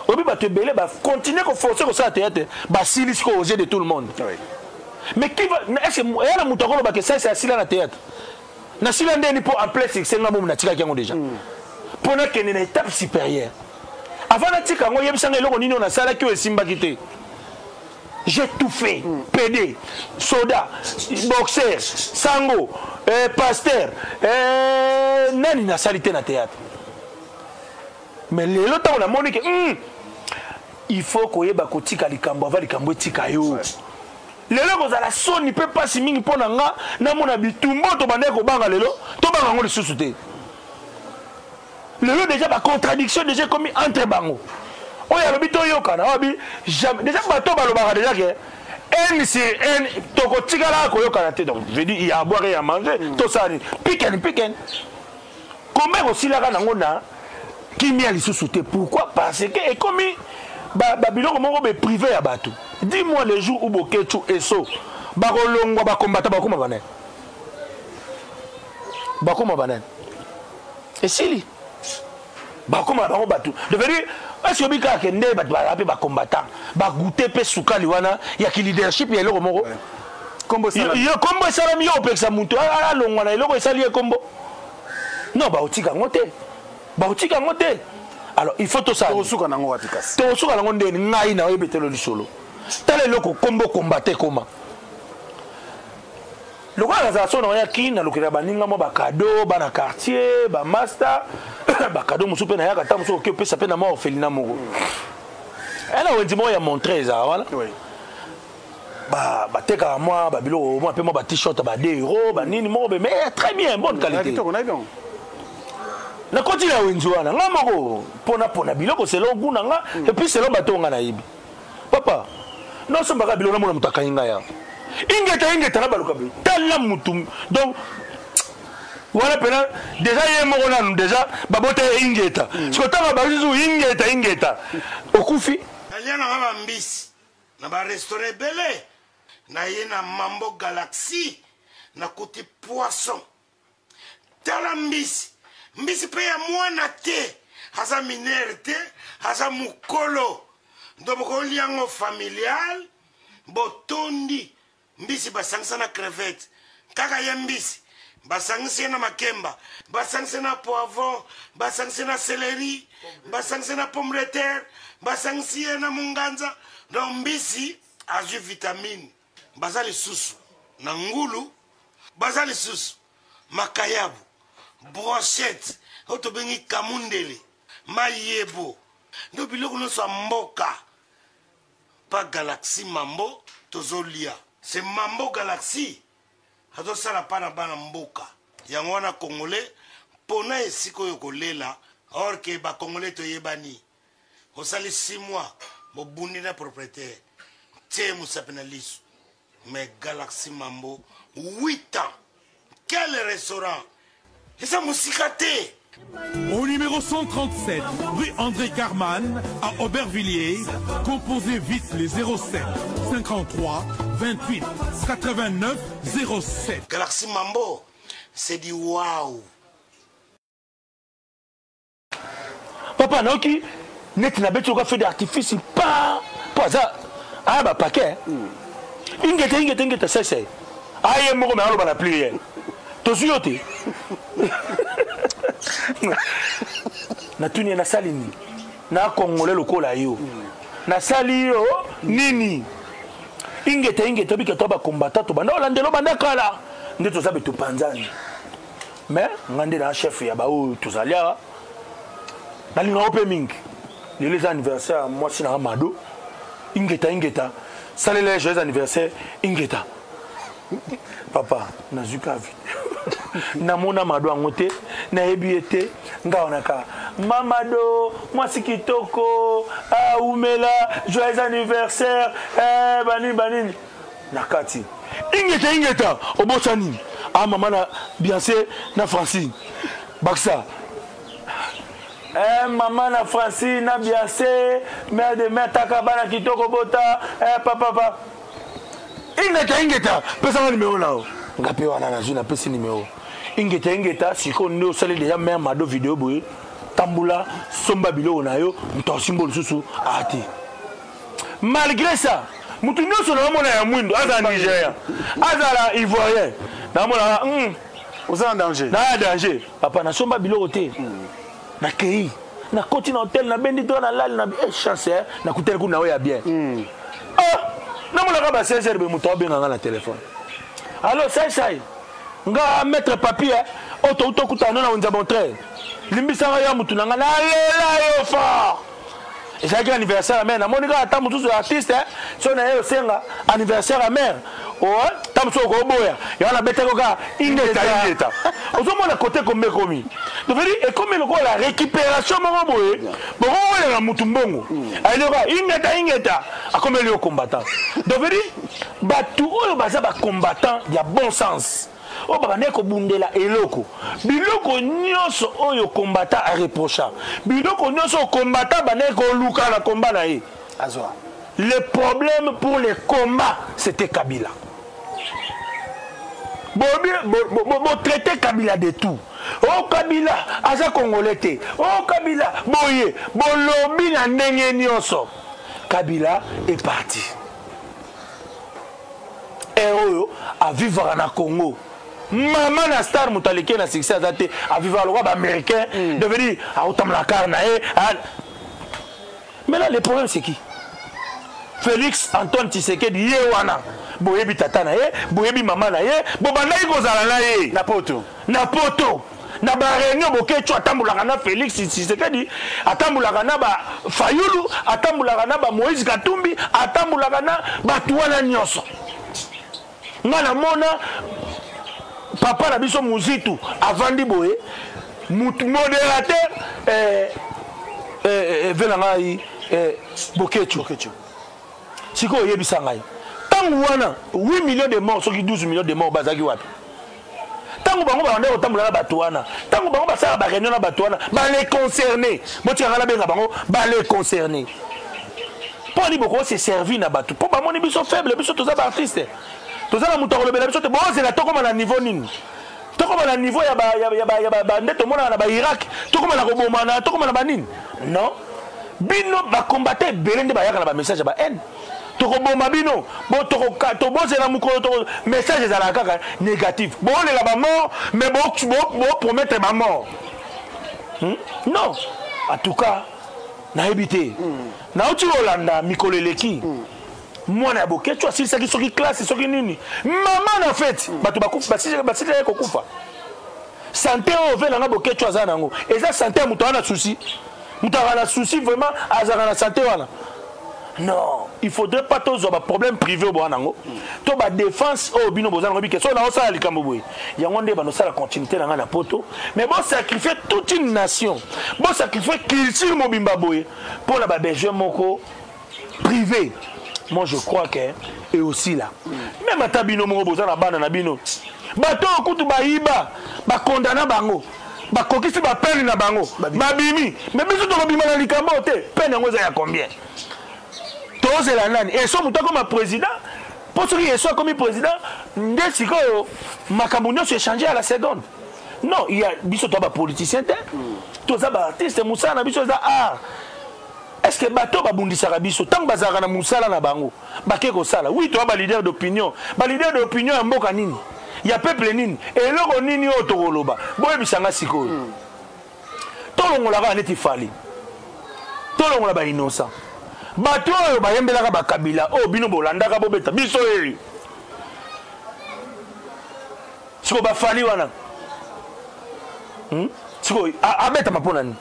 oyebi bato ebele bacontinue koforce kosala théâtre, basili sikoyo aux yeux de tout le monde. Mais qui va, est ce que eya na moto akolobaka esalisa asila na théâtre? Nasila ndeni mpo en plein succès nga momu natikaki yango déjà mpo nakende na étape supérieure. Avant natika yango, oyebisanga eloko nini oyo nasalaki oyo esimbaki te? J'ai tout fait. PD, soda, boxer, sango, pasteur, nani nasali te na théâtre. Mais lelo ntango namoni ke il faut koyeba kotika likambo avant likambo etika yo. Lelo ekozala soni mpe mpasi mingi mpo na nga namona bitumba oyo tobandaki kobanga, lelo tobanga yango lisusu te. Lelo déjà bacontradiction déjà ekomi entre bango. Oyo alobi toyokana, oyo abi jamais. Déjà bato balobaka déjà ke N sur N, tokotikala koyokana te. Donc je dis, il y a à boire et à manger. Tosala nini? Piken piken, komba ekosilaka nango na kimia lisusu te. Pourquoi? Parce que ekomi babiloko moko be privé ya bato. Dis-moi, le jour où Boketshu eso bakolongwa, bakombata bakoma banani? Bakoma banani? Esili, bakoma na bango bato devenir. Est-ce obi kaka ke nde bato bazala mpe bacombattant bagute mpe sukali wana ya ki leadership ya eloko moko? Kombo esalami. Yo kombo esalami, yo opekisa moto alongwa na eloko esali ye kombo? Non, baotika yango te, baotika yango te. Alors il faut tosala. Tokosuka nango wapi kasi? Tokosuka nango ndeni? Ngai na oyebi etelo lisolo. Tala eloko kombo combattant ekoma lokola nazala so na oya kini, nalukela baninga mwa bacadeau, bana quartier, bamaster, bacadeau mosusu mpe nayaka ta mosusu okoki opesa mpe na mwa orphelinat moko. Ena wenzi moko ya montre ezala wana. Batekaka mwa babiloko mwa mpe mwa ba-t-shirt ba 2 euro, banini moko be, mais très bien, bonne qualité. Kitoko, nayebi yango. Nakoti na wenzi wana nga moko mpona mpona biloko selon goût na nga et puis selon bato oyo nga nayebi. Papa, nasombaka biloko, namona moto akangi ngai awa, ingeta ingeta, na baluka bi tala mutu. Donc wana mpena déjà ye moko nanu déjà babota ye ingeta. Siko ntango balisusu ingeta ingeta, okufi. Nalia nanga bambisi na barestaurant ebele, naye na Mambo Galaxy, nakuti poisson. Tala mbisi, mbisi mpe ya mwana te, aza minere te, aza mokolo. Ndo bokolia yango familial, botondi. Mbisi basangisa na crevette, kaka ye mbisi basangisi ye na makemba, basangisi ye na poivron, basangisi ye na céleri, basangisi ye na pomme de terre, basangisi ye na munganza. Donc mbisi azwi vitamine. Baza lisusu na ngulu, baza lisusu makayabu, brochette oyo tobengi kamundele, mayebo, nde biloko nyonso ya mboka pa Galaxy Mambo tozolia. C'est Mambo Galaxy azosala pa na bana mboka. Yango wana Congolais pona esika oyo kolela, or que ba Congolais toyebani. Osali 6 mois bobundi na propriétaire, tie mosapi na liso. Mais Galaxy Mambo 8 ans, quel restaurant eza mosika te. Au numéro 137, rue André Carman, à Aubervilliers, composez vite les 07 53 28 89 07. Galaxy Mambo, c'est du waouh. Papa nayoki neti nabeti lokola feu d'artifice pa po aza aya bapaquet ingeta ingeta ingeta sese aye moko me aloba na pluriel tozwi yo te. Natuni ye nasali nini na congolais lokola yo, nasali yo nini? Ingeta ingeta obika to bakombata to banda olandela obanda kala nde toza be topanzani. Mais nga nde na chef ya baoyo tozali awa, nalingaka mpe mingi. Lelo eza anniversaire ya mwasi nanga Mado. Ingeta ingeta, salela ye joyeux anniversaire. Ingeta papa, nazwi ka video, namona Mado yango te, nayebi ye te. Nga wana kaka Mamado mwasi kitoko, aumela joyeux anniversaire, eh, banini banini na kati. Ingeta ingeta, obosani ah mama na Biancé na Francine bakisa. Eh, mama na Francine na Biancé, mère de mère, taka bana kitoko bota, eh, papa papa. Ingeta ingeta, pesanga numéro na yo. Nga mpe wana nazwi, napesi numéro. Ingeta ingeta, sikoyo nde osali déjà mère Mado video boye, tambula somba biloko na yo, moto asimbo lisusu ate. Malgré ça, moto nyonso naomona ya mwindo, azala Nigérien, azala Ivoirien, naomona oza en danger. Na danger papa, nasomba biloko te. Nakei, nakoti na hotel, nabendi to nalali na eh, chance eh, nakutani kuna oyo ya bien. Ah, namonaka ba 16 heures be moto abenganga na telefone. Allo sai sai, nga maître papier oyo touta okutana no na wenza bontrere, limbisanga ya motu na nga, nalela yo fort. Ezalaki anniversaire ya mère, namoni kaka ata mosusu ya artiste so na ye osenga anniversaire ya mère, ta mosusu okoboya yango, nabetaki kaka ingeta ingeta. Ozomona kote kombe ekomi, donc ekomi lokola récupération moko boye, bokowelela mutu mbongo ayeli kaka ingeta ingeta, akomeli yo combattant. Donc veut dire bato oyo baza bacombattant ya bon sens, oyo babandaki kobundela eloko, biloko nyonso oyo combattant areprocha, biloko nyonso oyo combattant bandaki koluka na combat na ye azwa. Le problème pour les combats, c'était Kabila. Botraite Kabila de tout. O Kabila aza congolais te, o Kabila boye, bolobi na ndenge nyonso. Kabila est parti. Oyo avivaka na Congo, mama na star, moto aleki na succès aza te, avivaka lokola baaméricain, devenir aotambola car na ye. Maintenant le problème, c'est qui? Félix Antoine Tshisekedi ye wana, boyebi tata na ye, boyebi mama na ye, bobandaki kozala na ye na poto, na poto na baréunion. Bokecu atambolaka na Félix Tshisekedi, atambolaka na bafayulu, atambolaka na bamoïse Katumbi, atambolaka na bato wana nyonso. Nga namona papa na biso Muzitu avandi boye, mutu modérateur, eh, eh, eh, ve na ngai, eh, Bokecu. Sikoyo oyebisa ngai, ntango wana 8 millions de morts, soki 12 millions de morts, bazalaki wapi ntango bango babandaki kotambola na bato wana, ntango bango basalaka baréunion na bato wana, bale concerné? Botikanga nabenga bango bale concerné. Mpo ani boko se servir na bato mpo bamoni biso faible? Biso toza baartiste, toza na moto akolobela biso te. Bozela tokóma na niveau nini? Tokóma na niveau ya nde tomonaka na baIrak, tokóma na kobomana, tokóma na banini? Non, bino bakombate ebele nde bayaka na bamessage ya bahaine: tokoboma bino, tobozela mokolo. Message ezalaka kaka négatif. Boolela bamort, mais bopromettre bamort. Non, en tout cas. Nayebi te. Nauti kolanda mikolo eleki. Mwana ya Boketshu asilisaki soki classe soki nini. Mama na fete, bato bakufa, basilisaki kokufa. Santé oyo ve nanga Boketshu aza nango. Eza santé ya moto aza na souci. Moto aza na souci vraiment, azalaka na santé wana. Non, il faudrait pas tozwa ba problème privé oyo boza nango. To ba défense oyo bino boza nango bike. So na osala likambo boye. Yango nde banosala continuité na nga na poto. Mais bo sacrifier toute une nation. Bo sacrifier culture mobimba boye pour na ba besoin moko privé. Moi je crois que et aussi là. Même ata bino moko boza na bana na bino. Bato kutu bayiba, ba condamna bango. Bakokisi ba peine na bango. Babimi. Mais biso tokobima na likambo te. Peine yango eza ya combien? Tozela nani? Et so moto akoma président, po soki Yesu akomi président, nde sikoyo makambo nyonso échanger à la seconde. Non, il y a biso toza ba politicien te. Toza ba artiste, mosala na biso eza art. Est-ce que bato babundisaka biso ntango bazalaka na mosala na bango bake kosala? Oui, toza ba leader d'opinion. Ba leader d'opinion ya mboka nini? Ya peuple nini? Eloko nini oyo tokoloba? Boyebisanga sikoyo. Tolongolaka neti Fally. Tolongola ba innocent. Bato oyo bayembelaka ba Kabila oyo bino bolandaka bobeta biso oyo. Siko ba Fally wana. Siko abetama mpona nini?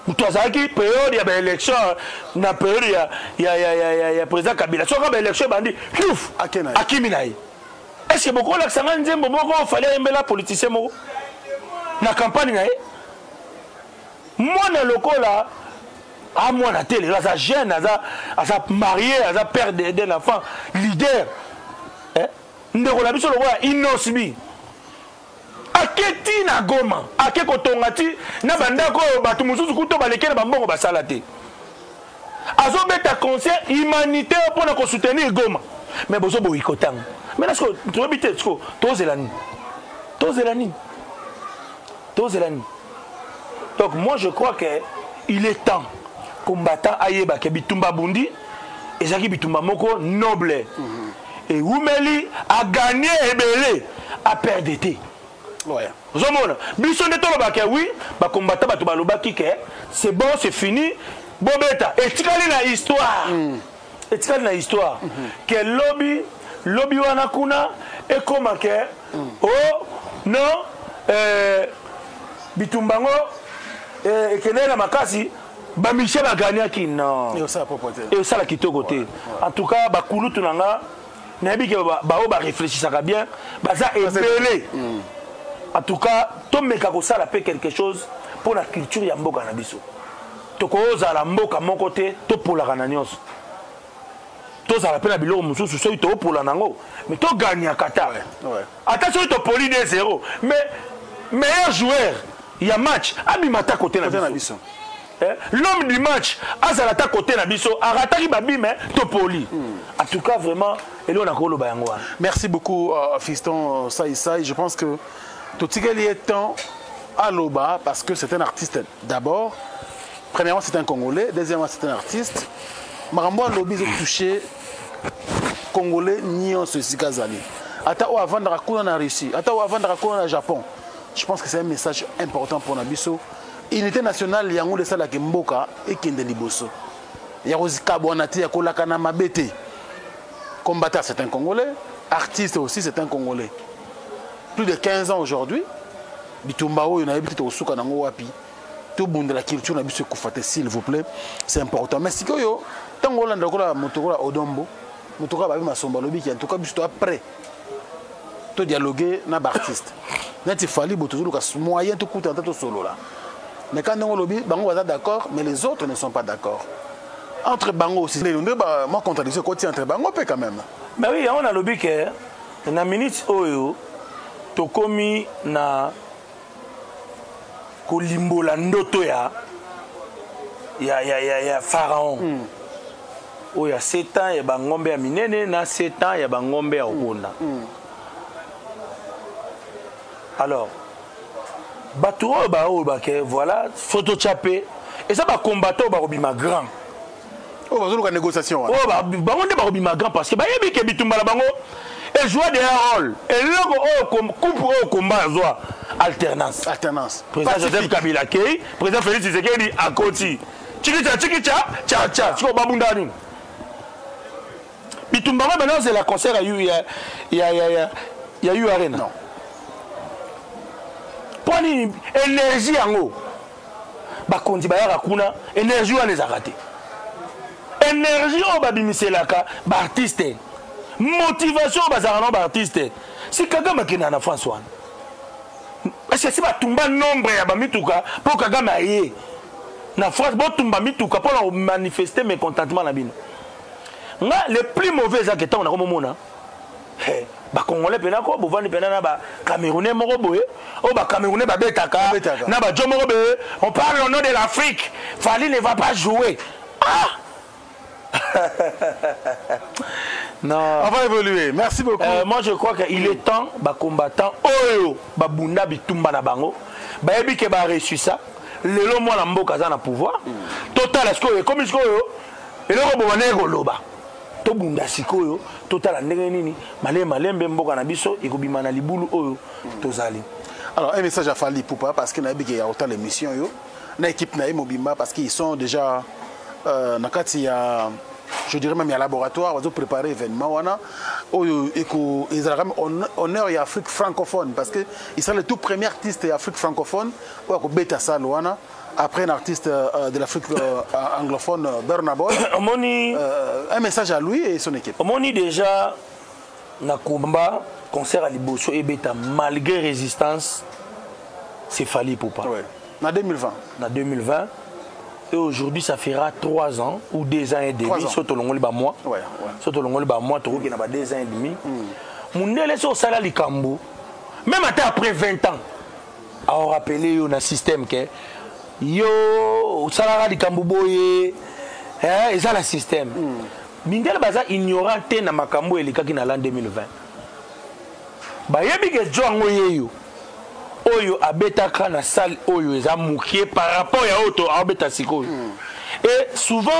Moto azalaki période ya baélection na période ya président Kabila. Soki baélection ebandi, piouf, akimi na ye. Est-ce que bokolakisa nga nzembo moko Fally ayembela politicien moko na campagne na ye? Mwana lokola a mwana te lelo aza jeune, aza marié, aza père d'un enfant, leader. Eh? Ndeko na biso lokola Innoss'B. Aketi na Goma, ake kotonga ti na bandako oyo bato mosusu kuto baleki na bambongo basala te. Azobeta concert humanitaire mpona kosoutenir Goma. Mais bozo boyikotanga. Mais là, toyebi te, siko, tozela nini? Tozela nini? Tozela nini? Donc moi je crois que il est temps combattant ayeba ke bitumba bundi ezalaki bitumba moko noble. Et Wumeli a gagné ebele a perdre te. Ozomona biso nde tolobaka oui, ba combattant bato balobaki ke c'est bon, c'est fini, bobeta etikali na histoire. Etikali na histoire. Ke lobi, lobi wana kuna ekoma ke oh non, bitumbango, ekendeki na makasi, ba Michel a gagné qui non. Et osala propre te. Et osala kitoko te. En tout cas, ba kulutu nanga, nayebi ke ba oyo ba réfléchissaka bien, baza ebele. En tout cas, tomeka kosala pe quelque chose pour la culture ya mboka na biso. Tokozala mboka moko te, topolaka na nyonso. Tozala pe na biloko mosusu soki topola nango, mais togagnaka ta. Ata soki topoli 2-0, mais meilleur joueur ya match abima ta côté na Côté na biso. biso. L'homme du match azala ta côté na biso, arataki babime topoli. En tout cas vraiment eloko na koloba yango wana. Merci beaucoup Fiston Saï Saï. Je pense que totikeli est temps à Loba parce que c'est un artiste d'abord. Premièrement, c'est un Congolais. Deuxièmement, c'est un artiste. Makambo alobi ezo touché Congolais nyonso esika azali. Ata oyo avandaka kuna na Russie, ata oyo avandaka kuna na Japon. Je pense que c'est un message important pour na biso. Unité nationale yango nde esalaka mboka ekende liboso. Ya kozikabwana te, ya kolaka na mabe te. Combattant, c'est un Congolais. Artiste aussi, c'est un Congolais. Plus de 15 ans aujourd'hui, bitumba oyo nayebi te tokosuka nango wapi. Tobundela culture na biso ekufa te, s'il vous plaît, c'est important. Mais sikoyo ntango olanda lokola moto lokola Odombo, moto lokola Babi Masomba alobiki, en tout cas biso to après to dialoguer na ba artiste. Neti Fally bo tozoluka moyen tokutana ta tosolola. Mais quand ndenge olobi, bango baza d'accord, mais les autres ne sont pas d'accord. Entre bango aussi, les deux, ba, moi contradiction ekoti entre bango pe quand même. Mais oui, yango nalobi ke na minute oyo tokomi na kolimbola ndoto ya Pharaon. Oyo ya 7 ans ya bangombe ya minene na 7 ans ya bangombe ya kokonda. Alors, bato oyo ba oyo ba ke, voilà, photo tchape, et ça ba combattant ba kobima grand. Oyo bazoluka négociation wana. Oyo bango nde bakobima grand parce que bayebi ke bitumba na bango e jouer des rôles. Eloko oyo coupe oyo combat azwa. Alternance. Alternance. Président Joseph Kabila akei, président Félix Tshisekedi akoti. Chikicha chikicha cha cha. Sikoyo babunda nini? Bitumba ngo bana ozela concert ya ya ya ya ya ya U Arena. Non. Mpo nini énergie yango bakonzi bayaka kuna énergie wana ezalaka te énergie oyo babimiselaka baartiste motivation oyo bazalaka nao baartiste si Kagame akendaka na France wana est-ce si batumba nombre ya bamituka mpo Kagame aye na France botumba mituka mpo na komanifeste mécontentement na bino nga le plus mauvais ezaka ntango nakomomona hey, bacongolais mpena ko bovandi mpena na bacamerounais moko boye oyo bacamerounais babetaka na bajo moko boye on parle au nom de l'Afrique, Fally ne va pas jouer. Ah non. On va évoluer. Merci beaucoup. Moi, je crois qu'il est temps, ba combattant, oyo, ba bunda bitumba na bango, ba yebi ke ba reçu ça. Lelo mwana mboka aza na pouvoir. Total, est-ce que comme est-ce que eloko bobanda ekoloba tobunda sikoyo totala ndenge nini malembe malembe mboka na biso ekobima na libulu oyo tozali. Alors, un message à Fally Ipupa, parce qu'il y a autant l'émission, yo. Na équipe na ye mobimba, parce qu'ils sont déjà na kati ya, je dirais même ya laboratoire, bazo préparer événement wana oyo eko ezalaka honneur ya Afrique francophone, parce que il sera le tout premier artiste ya Afrique francophone oyo akobeta salle wana après un artiste de l'Afrique anglophone, Burna Boy. Omoni Un message à lui et son équipe. Omoni déjà na combat concert à liboso ebeta malgré résistance, c'est Fally Ipupa. Ouais. Na 2020. Na 2020. Et aujourd'hui, ça fera 3 ans ou 2 ans et demi. 3 ans. Soki tolongoli ba mois. Soki tolongoli ba mois, tokoki na ba 2 ans et demi. Mundele so sala likambo. Même après 20 ans, a rappelé yo na système que yo osalaka likambo boye, hein, eza na système. Mindele baza ignorant te na makambo elekaki na l'an 2020. Bayebi ke jo yango yeyo oyo abetaka na salle oyo eza mokie par rapport ya oyo to abeta sikoyo. Et souvent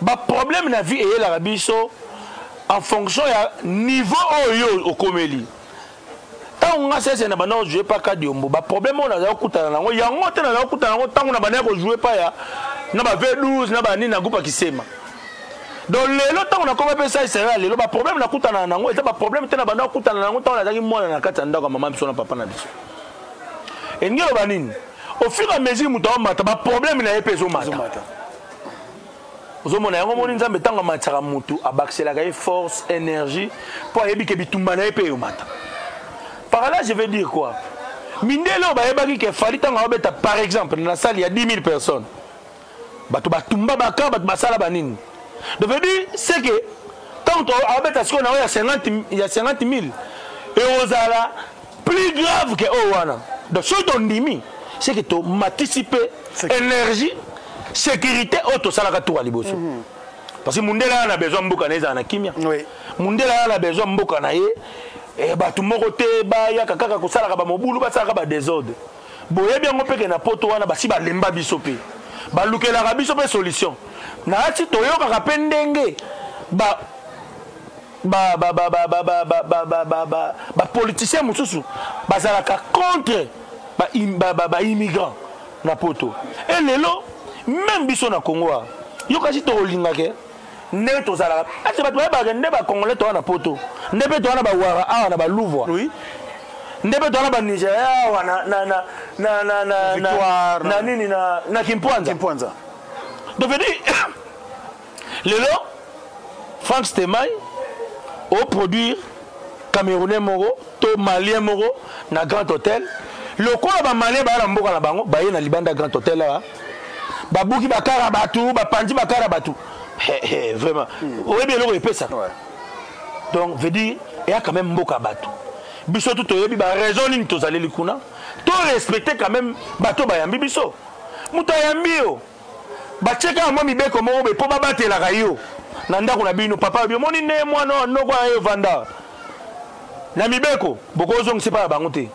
ba problème na vie eyelaka biso en fonction ya niveau oyo okomeli. Ntango nga sese na banda kojouer pa Kadiombo, ba problème oyo nazala kokutana nango yango te, nazala kokutana nango ntango na banda kojouer pa ya na ba V12 na ba nini na groupe ya Kisema. Donc lelo ntango nakoma mpe sai ya lelo, ba problème nakutana nango eza ba problème te na banda kokutana nango ntango nazalaki mwana na kati ya ndako ya mama biso na papa na biso. Elingi eloba nini? Au fur et à mesure moto aomata, ba problème na ye mpe ezomata. Ezomata. Ozomona yango moni Nzambe ntango amatisaka motu abakiselaka ye force, énergie mpo ayebi ke bitumba na ye mpe eyomata. Par là, je vais dire quoi? Mindele oyo bayebaki ke Fally ntango aobeta par exemple na salle ya 10 000 personnes, bato batumba baka, bato basala banini. Donc veut dire c'est que ntango aobeta sikoyo na oyo ya 50, ya 50 000 ekozala plus grave ke oyo wana. Donc soki tondimi, c'est que tomatisi mpe énergie, sécurité oyo tosalaka tour ya liboso. Parce que mundele aya na besoin mboka na ye ezala na kimia. Mundele aya na besoin mboka na ye bato moko te bayaka kaka kosalaka bamobulu, basalaka badésordre. Boyebi yango mpe ke na poto wana basi balemba biso mpe balukelaka biso mpe solution. Na ati toyokaka mpe ndenge ba ba ba ba ba ba ba ba ba ba ba ba ba politicien mosusu bazalaka contre ba im-, ba, ba, ba immigrant na poto. Et lelo même biso na Congo awa, yo kasi tokolingaka ndenge tozalaka. Ati bato bayebaka nde ba Congolais toza na poto, nde mpe toza na bawara awa na baluvwa. Nde mpe toza na ba Nigeria awa na, na, na, na, na, na, na, Victoire, na nini, na, na Kimpwanza. Kimpwanza. Donc veut dire lelo Franck Stemay au produire Camerounais moko to Malien moko na Grand Hôtel. Lokola ba Malien ba na mboka na bango, ba ye na libanda Grand Hôtel là. Ba buki ba kara batu, ba panzi ba kara batu. Hey, hey, vraiment. Oyebi eloko epesa. Donc veut dire il y a quand même mboka batu. Biso tout oyebi ba raison nini tozaleli kuna. To respecter quand même bato bayambi biso. Muto ayambi yo. Batieka mwa mibeko moko boye mpo babatelaka yo na ndako na bino. Papa obi omoni nde mwana oyo noko ya ye vanda na mibeko, bokozongisa epai ya bango te,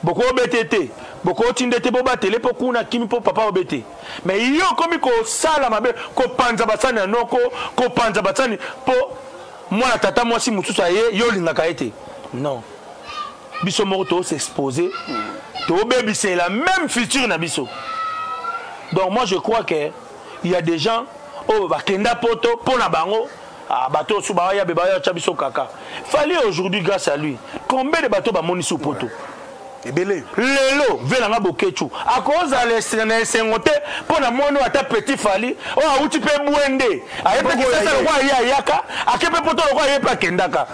bokobete te, bokotinde te, bobatele mpo kuna kimi mpo papa obete. Mais yo okomi kosala mabe, kopanza basani ya noko, kopanza basani mpo mwana tata mwasi mosusu aye, yo olingaka ye te. Non, biso moko tozos'expose. Tobebisela même futur na biso. Donc moi je crois que il y a des gens oyo bakenda poto mpo na bango, ah, bato oyo su baya be baya tya biso kaka. Fally aujourd'hui, grâce à lui, combien de bato bamonisi poto? Ebele. Lelo ve nanga Boketshu akozala na esengo te mpo na mwana oyo ata petit Fally oyo awuti mpe bwende, aye mpe Kisasa lokola ye ayaka, ake mpe poto lokola ye mpe akendaka,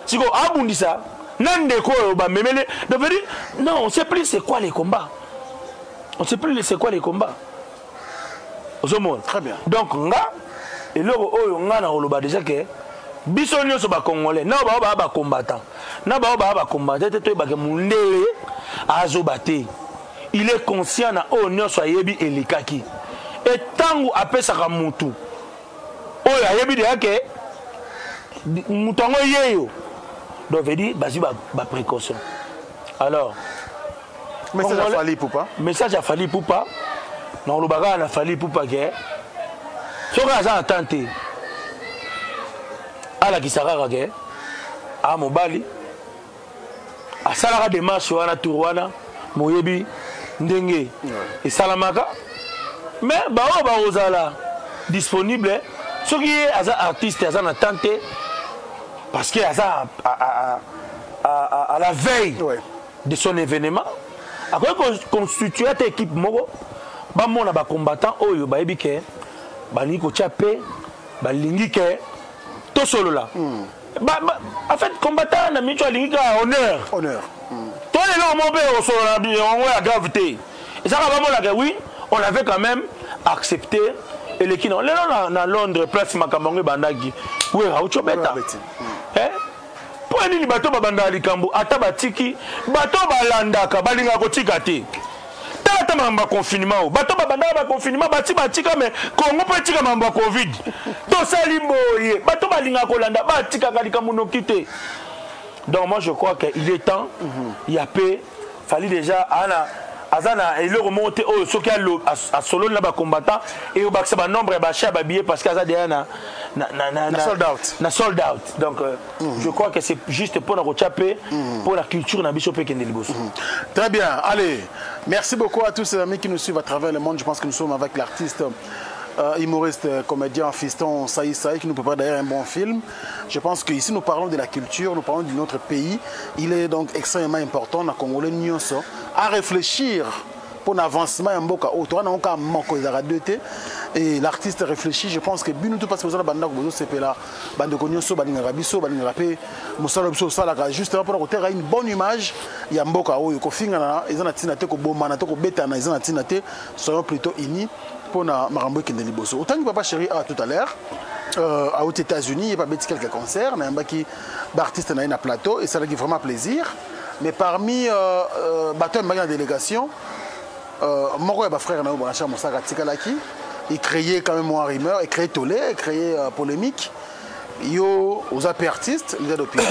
siko abundisa na ndeko oyo bamemeli. Donc veut dire, non, on sait plus c'est quoi les combats, on sait plus c'est quoi les combats, ozomona. Très bien. Donc nga eloko oyo nga na koloba déjà ke biso nyonso bacongolais na bao baa bacombattant, na bao baa bacombattant te, toyebake mundele azoba te, il est conscient na oyo nyonso ayebi elekaki. E ntango apesaka mutu oyo ayebi deya ke moto yango yeyo, donc veut dire bazwi baprécaution ba alors. Message à Fally Ipupa. Message à Fally Ipupa, nakoloba kaka na Fally Ipupa ke soki aza na temps te, alakisa kaka ke a mobali asalaka démarche wana, tour wana moyebi ndenge esalamaka. Mais baoyo bakozala disponible, soki ye aza artiste, aza na temps te, parce que aza à la veille de son événement, akoki constituer ata équipe moko, bamona bacombattant oyo bayebi ke balingi kotia mpe balingi ke tosolola. En fait, combattant na micho alingi kaka honneur. Honneur. To lelo mo mpe osolola yango ya grave te, ezaka bamonaka oui, on avait quand même accepté eleki na lelo na Londres, place makambo yango ebandaki, Wera auti obeta. Mpo ya nini bato babandaka likambo, ata batiki, bato balandaka, balingaka kotika te? Tala ata makambo ya confinement oyo, bato babandaka baconfinement, bati batika, mais Kongo mpo etika makambo ya Covid, tosali boye, bato balingaka kolanda, batikaka likambo noki te. Donc moi je crois que il est temps ya mpe Fally déjà ana aza na eloko moko te oyo soki asololi na bacombattant eyobakisa banombre ya baachat ya babillet, parce que aza deja na na sold out. Na sold out. Donc je crois que c'est juste mpona kotya mpe mpona culture na biso mpe ekende liboso. Très bien. Allez, merci beaucoup à tous ces amis qui nous suivent à travers le monde. Je pense que nous sommes avec l'artiste humoriste, comédien Fiston Saï Saï, qui nous prépare d'ailleurs un bon film. Je pense qu'ici nous parlons de la culture, nous parlons de notre pays. Il est donc extrêmement important, na Congolais nyonso, à réfléchir pour l'avancement ya mboka oyo toza nango kaka moko, ezalaka deux te. Et l'artiste réfléchit. Je pense que bino tout parce que boza na bandako, bozosepela, bandeko nyonso balingaka biso, balingaka mpe mosala biso osalaka justement mpona koteka une bonne image ya mboka oyo. Kofingana eza na ntina te, kobomana te, kobetana eza na ntina te. Soyons plutôt unis mpona makambo ekende liboso. Otangi papa chéri awa tout à l'heure, aux États-Unis, ye babeti quelques concerts, nayambaki baartiste na ye na plateau, esalaki vraiment plaisir. Mais parmi bato ayambaki na délégation, moko ya bafrère na yo, Blanchard Mosaka, atikalaki. Il créait quand même un rumeur, il créait tollé, il créait polémique. Yo oza mpe artiste, leader d'opinion,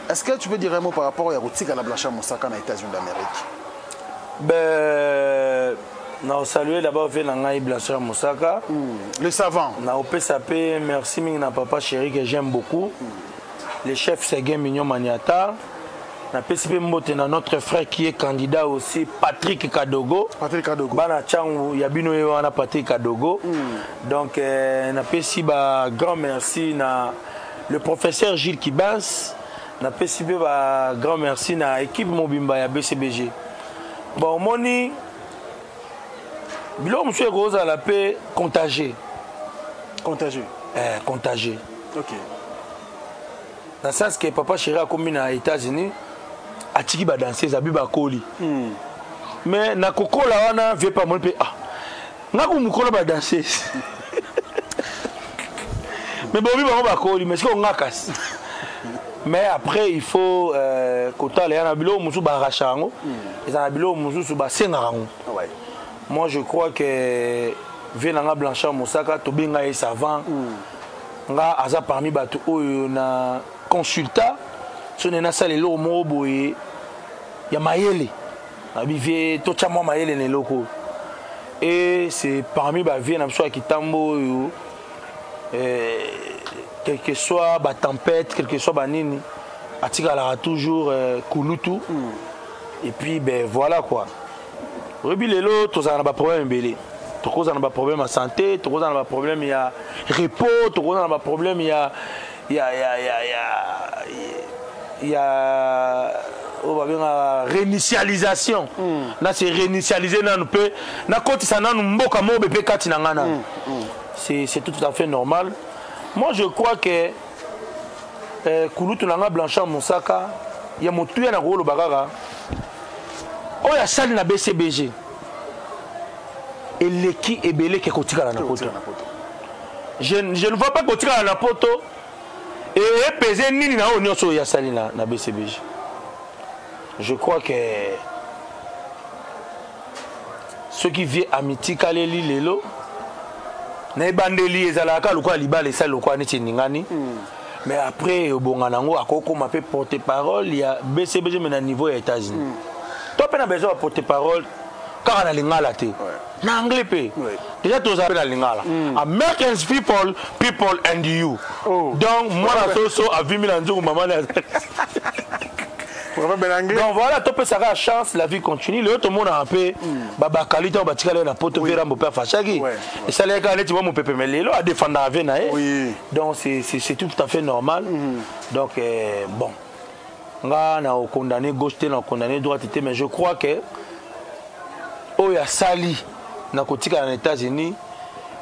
est-ce que tu peux dire un mot par rapport ya kotikala Blanchard Mosaka na États-Unis d'Amérique? Ben, naosalue d'abord ve na ngai Blanchard Mosaka. Le savant. Naopesa mpe merci mingi na papa chéri que j'aime beaucoup, le chef Seguin Mignon Maniata. Napesi mpe mbote na notre frère qui est candidat aussi, Patrick Kadogo. Patrick Kadogo. Bana ntango ya bino ye wana, Patrick Kadogo. Donc napesi ba grand merci na le professeur Gilles Kibens, napesi mpe ba grand merci na équipe mobimba ya BCBG. Bon, omoni biloko mosusu ekozala mpe contagieux. Contagieux. Contagieux. Ok. Na sens que papa chéri akomi na États-Unis, atiki badanseuse, abi bakoli. Mais na kokola wana, vie pa moni mpe, ah, nga ku mokolo badanseuse, mais bobi bango bakoli, mais sikoyo nga kasi. Mais après il faut kotala ya na biloko mosusu baarracha yango, eza na biloko mosusu basengaka yango. Moi je crois que vie na nga Blanchard Mosaka, tobenga ye savant, nga aza parmi bato oyo na consulta so nde nasala eloko moko boye ya mayele, nabi vie totya mwa mayele na eloko oyo. Et c'est parmi bavie na biso ya kitambo oyo, quel que soit batempête, quel que soit banini, atikalaka toujours kulutu. Et puis ben voilà quoi. Oyebi lelo tozala na baproblème ebele, tokozala na baproblème ya santé, tokozala na baproblème ya repos, tokozala na baproblème ya oyo babengaka réinitialisation. Na se réinitialiser nanu mpe nakotisa nanu mboka moko mpe kati na ngai nanu. C'est tout à fait normal. Moi, je crois que kulutu na nga Blanchard Mosaka ya motuya na koloba kaka oyo asali na BCBG eleki ebele ke kotikala na poto. Je ne vois pas kotikala na poto epese nini na oyo nyonso oyo asali na BCBG. Je crois que soki vie amitikaleli lelo na ebandeli, ezalaka lokola libala esali lokola neti eningani, mais après obonga nango, akokoma mpe porte parole ya BCBG, mais na niveau ya États-Unis. To mpe na besoin ya porte parole kaka na lingala te, na anglais mpe. Déjà tozala mpe na lingala. Americans people, people and you. Oh. Donc mwana soso avimi na nzungu mama na. Donc voilà, topesaka chance, la vie continue. Lelo tomonaka mpe babakali ntango batikali na poto mpe Rambo mpe afashaki, esalaki kaka neti mwa mopepe, mais lelo adefendaka vie na ye. Donc c'est tout à fait normal. Donc bon, nga na okondamne gauche te, na okondamne droite te, mais je crois que oyo asali na kotikala na États-Unis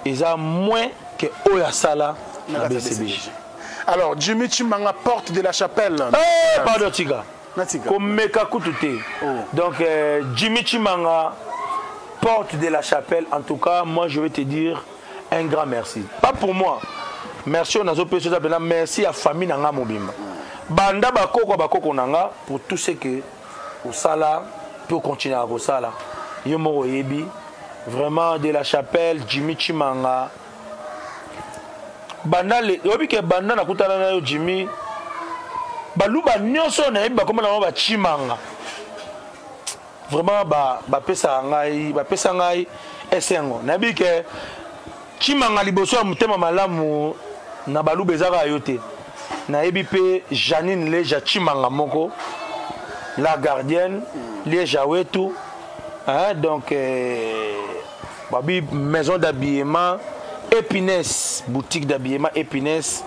eza moins que oyo asala na BCBG. Alors, Jimmy Chimanga, porte de la chapelle. Eh, pardon, tika. Natika. Komeka kutu te. Oh. Donc Jimmy Chimanga, porte de la chapelle, en tout cas, moi je vais te dire un grand merci. Pas pour moi, merci oyo nazopesa eza mpena merci ya famille na nga mobimba, banda bakoko ya bakoko na nga, pour tout ce que osala mpe okontinuaka kosala. Yo moko oyebi vraiment de la chapelle Jimmy Chimanga. Banda oyebi ke banda nakutana na yo Jimmy, baluba nyonso oyo nayebi bakoma na bango bachimanga, vraiment bapesaka ngai, bapesa ngai esengo. Nayebi ke Chimanga liboso ya motema malamu na baluba eza kaka yo te. Nayebi mpe Janine Leja Chimanga moko, la gardienne Lieja wetu, hein, donc babi maison d'habillement Épines, boutique d'habillement Épines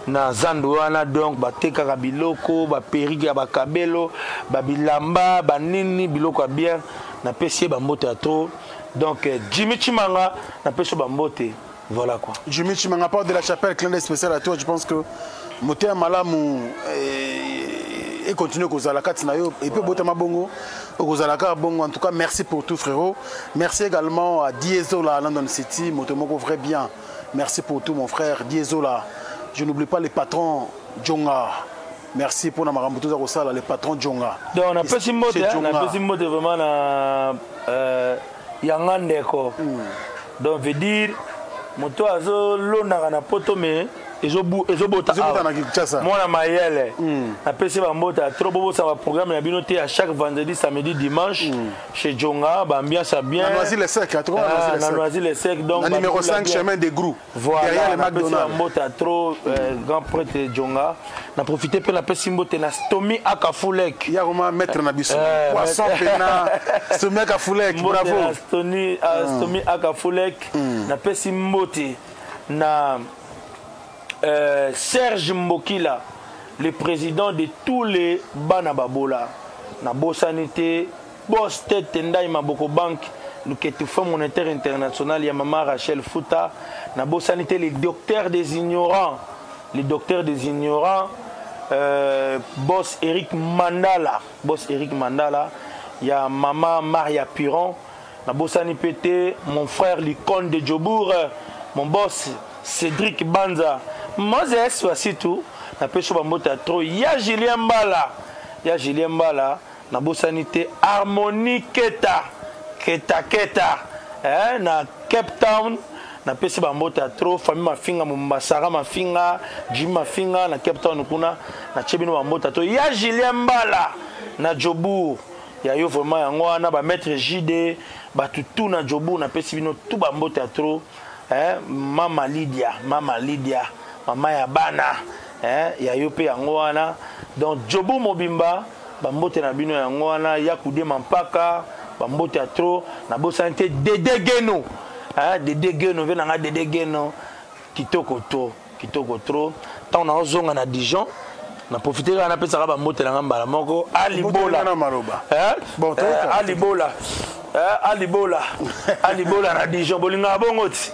na zando wana. Donc batekaka biloko, baperruque ya bakabelo, babilamba, banini, biloko ya bien. Napesi ye bambote ya trop. Donc Jimmy Chimanga, napesi yo bambote, voilà quoi. Jimmy Chimanga, porte de la chapelle, clin d'œil spécial à toi. Je pense que motema malamu et continue kozala kati na yo et puis botama bongo, okozala kaka bongo. En tout cas, merci pour tout, frérot. Merci également à Diesola à London City, moto moko vrai bien. Merci pour tout, mon frère Diesola. Je n'oublie pas les patrons Djonga. Merci pour na makambo toza kosala, les patrons Djonga. Donc napesi mbote, Chez Djonga. napesi mbote vraiment na yanga ndeko. Donc veut dire moto azolonaka na poto, mais ezobota Ezobota awa. na Kinshasa. Mwana mayele, napesi bambote ya trop. Bobosaka baprogramme na bino te, à chaque vendredi, samedi, dimanche, chez Djonga, baambiance ya bien. Na Noisy-le-Sec, en tout cas, Ah, na na Noisy-le-Sec. Noisy-le-Sec, donc Na numéro baboula 5 bien. chemin des Grous. Voilà, Derrière les napesi McDonald's. bambote ya trop, grand prêtre Djonga. Na profite mpe napesi mbote na Stomi Akafulek. Ya koma maître na biso. Poisson pena. Stomi Akafulek, Mbote bravo. na Stomi Akafulek. Napesi mbote na Serge Mbokila, le président de tous les bana babola. Nabosani te boss tete Ndai Maboko Bank Luketu, Fonds monétaire international ya mama Rachel Futa. Nabosani te les docteurs des ignorants, les docteurs des ignorants, boss Eric Mandala, boss Eric Mandala ya mama Maria Piron. Nabosani mpe te mon frère l'icône de Jobourg, mon boss Cédric Banza, Moses Wasitu. Napesi yo bambote ya trop. Ya Julien Mbala, ya Julien Mbala. Nabosani te Harmonie Keta Keta Keta, eh, na Cape Town. Napesi bambote ya trop, famille Mafinga Mombasara, Mafinga Jim, Mafinga na Cape Town kuna. Natie bino bambote ya trop. Ya Julien Mbala na Jobourg, ya yo vraiment yango wana, bamaître JD, bato tu na Jobourg, napesi bino tu bambote ya trop, eh, mama Lydia, mama Lydia, mama ya bana, eh, ya yo mpe yango wana. Donc Jobourg mobimba. Bambote na bino yango wana ya kudema mpaka bambote ya trop nabosani te Dede Geno. Hein, Dede Geno ve nanga Dede Geno kitoko trop, kitoko trop. Tant na ozonga na Dijon na profiter kaka napesaka bambote na nga mbala moko alibola na maloba. Hein? Bon, toyoka. Alibola. Hein, alibola. Alibola na Dijon bolingaka bongo ti.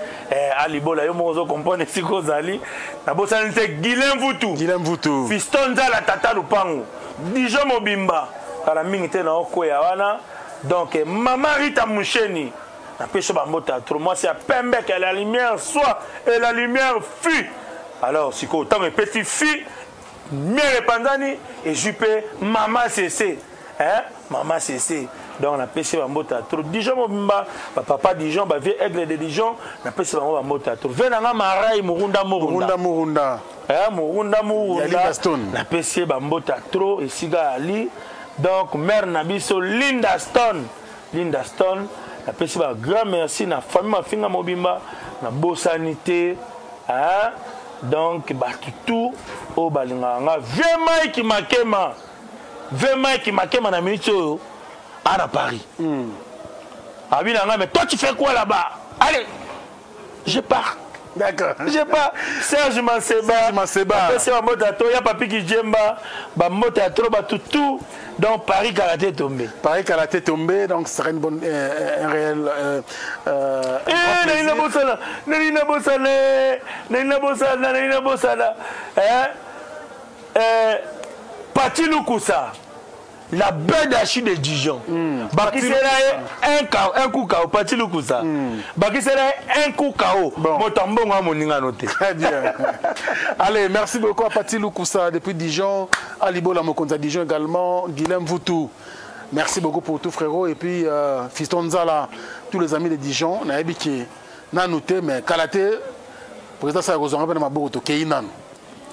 Alibola yo moko ozo comprendre esika ozali. Nabosani te Guilain Mvutu. Guilain Mvutu. Fiston Nzala tata Lupangu. Dijon mobimba kala mingi te na okwea wana. Donc Mama Rita Musheni napesi bambote ya trop, mwasi ya pembe, que la lumière soit et la lumière fut. Alors sikoyo ntango epesi fut, lumière epanzani ezwi mpe Mama Sese. Hein? Mama Sese. Donc napesi bambote ya trop Dijon mobimba, bapapa Dijon, bavie aigle de Dijon, napesi bango bambote ya trop. Ve nanga Marai Murunda Murunda. Murunda Murunda. Hein, Murunda Murunda. Ya Linda Stone. Napesi bambote ya trop esika ali. Donc mère na biso Linda Stone. Linda Stone, napesi ba grand merci na famille Mafinga mobimba, na bosani te. Hein? Donc bato tout oyo balingaka nga, vieux Mike Makema. Vieux Mike Makema na minute oyo a na Paris. Abi na nga, mais toi tu fais quoi là-bas? Allez, je pars. D'accord. Je pars. Serge Manseba. Serge Manseba. Apesi ba mbote ya to, ya Papi Kijemba, ba mbote ya trop, ba tout. Donc Paris Karaté tombé. Paris Karaté tombé, donc ce serait une bonne, un réel un Eh, grand Nalina plaisir. Bosala, Nalina Bosala, Nalina Bosala, Nalina Bosala. Hein? Pati Lukusa, la belle d'Achille de Dijon. Bakisela ye un KO, un coup KO, Pati Lukusa. Bakisela ye un coup KO. Bon. Moto mbongo ya moninga no te. Très bien. Allez, merci beaucoup à Pati Lukusa depuis Dijon, à Libola Mokonza Dijon également, Guilhem Voutou. Merci beaucoup pour tout frérot. Et puis Fiston Nzala, tous les amis de Dijon, nayebi ki nanu te, mais Kalaté, président sa kozonga pe na maboko to kei nanu.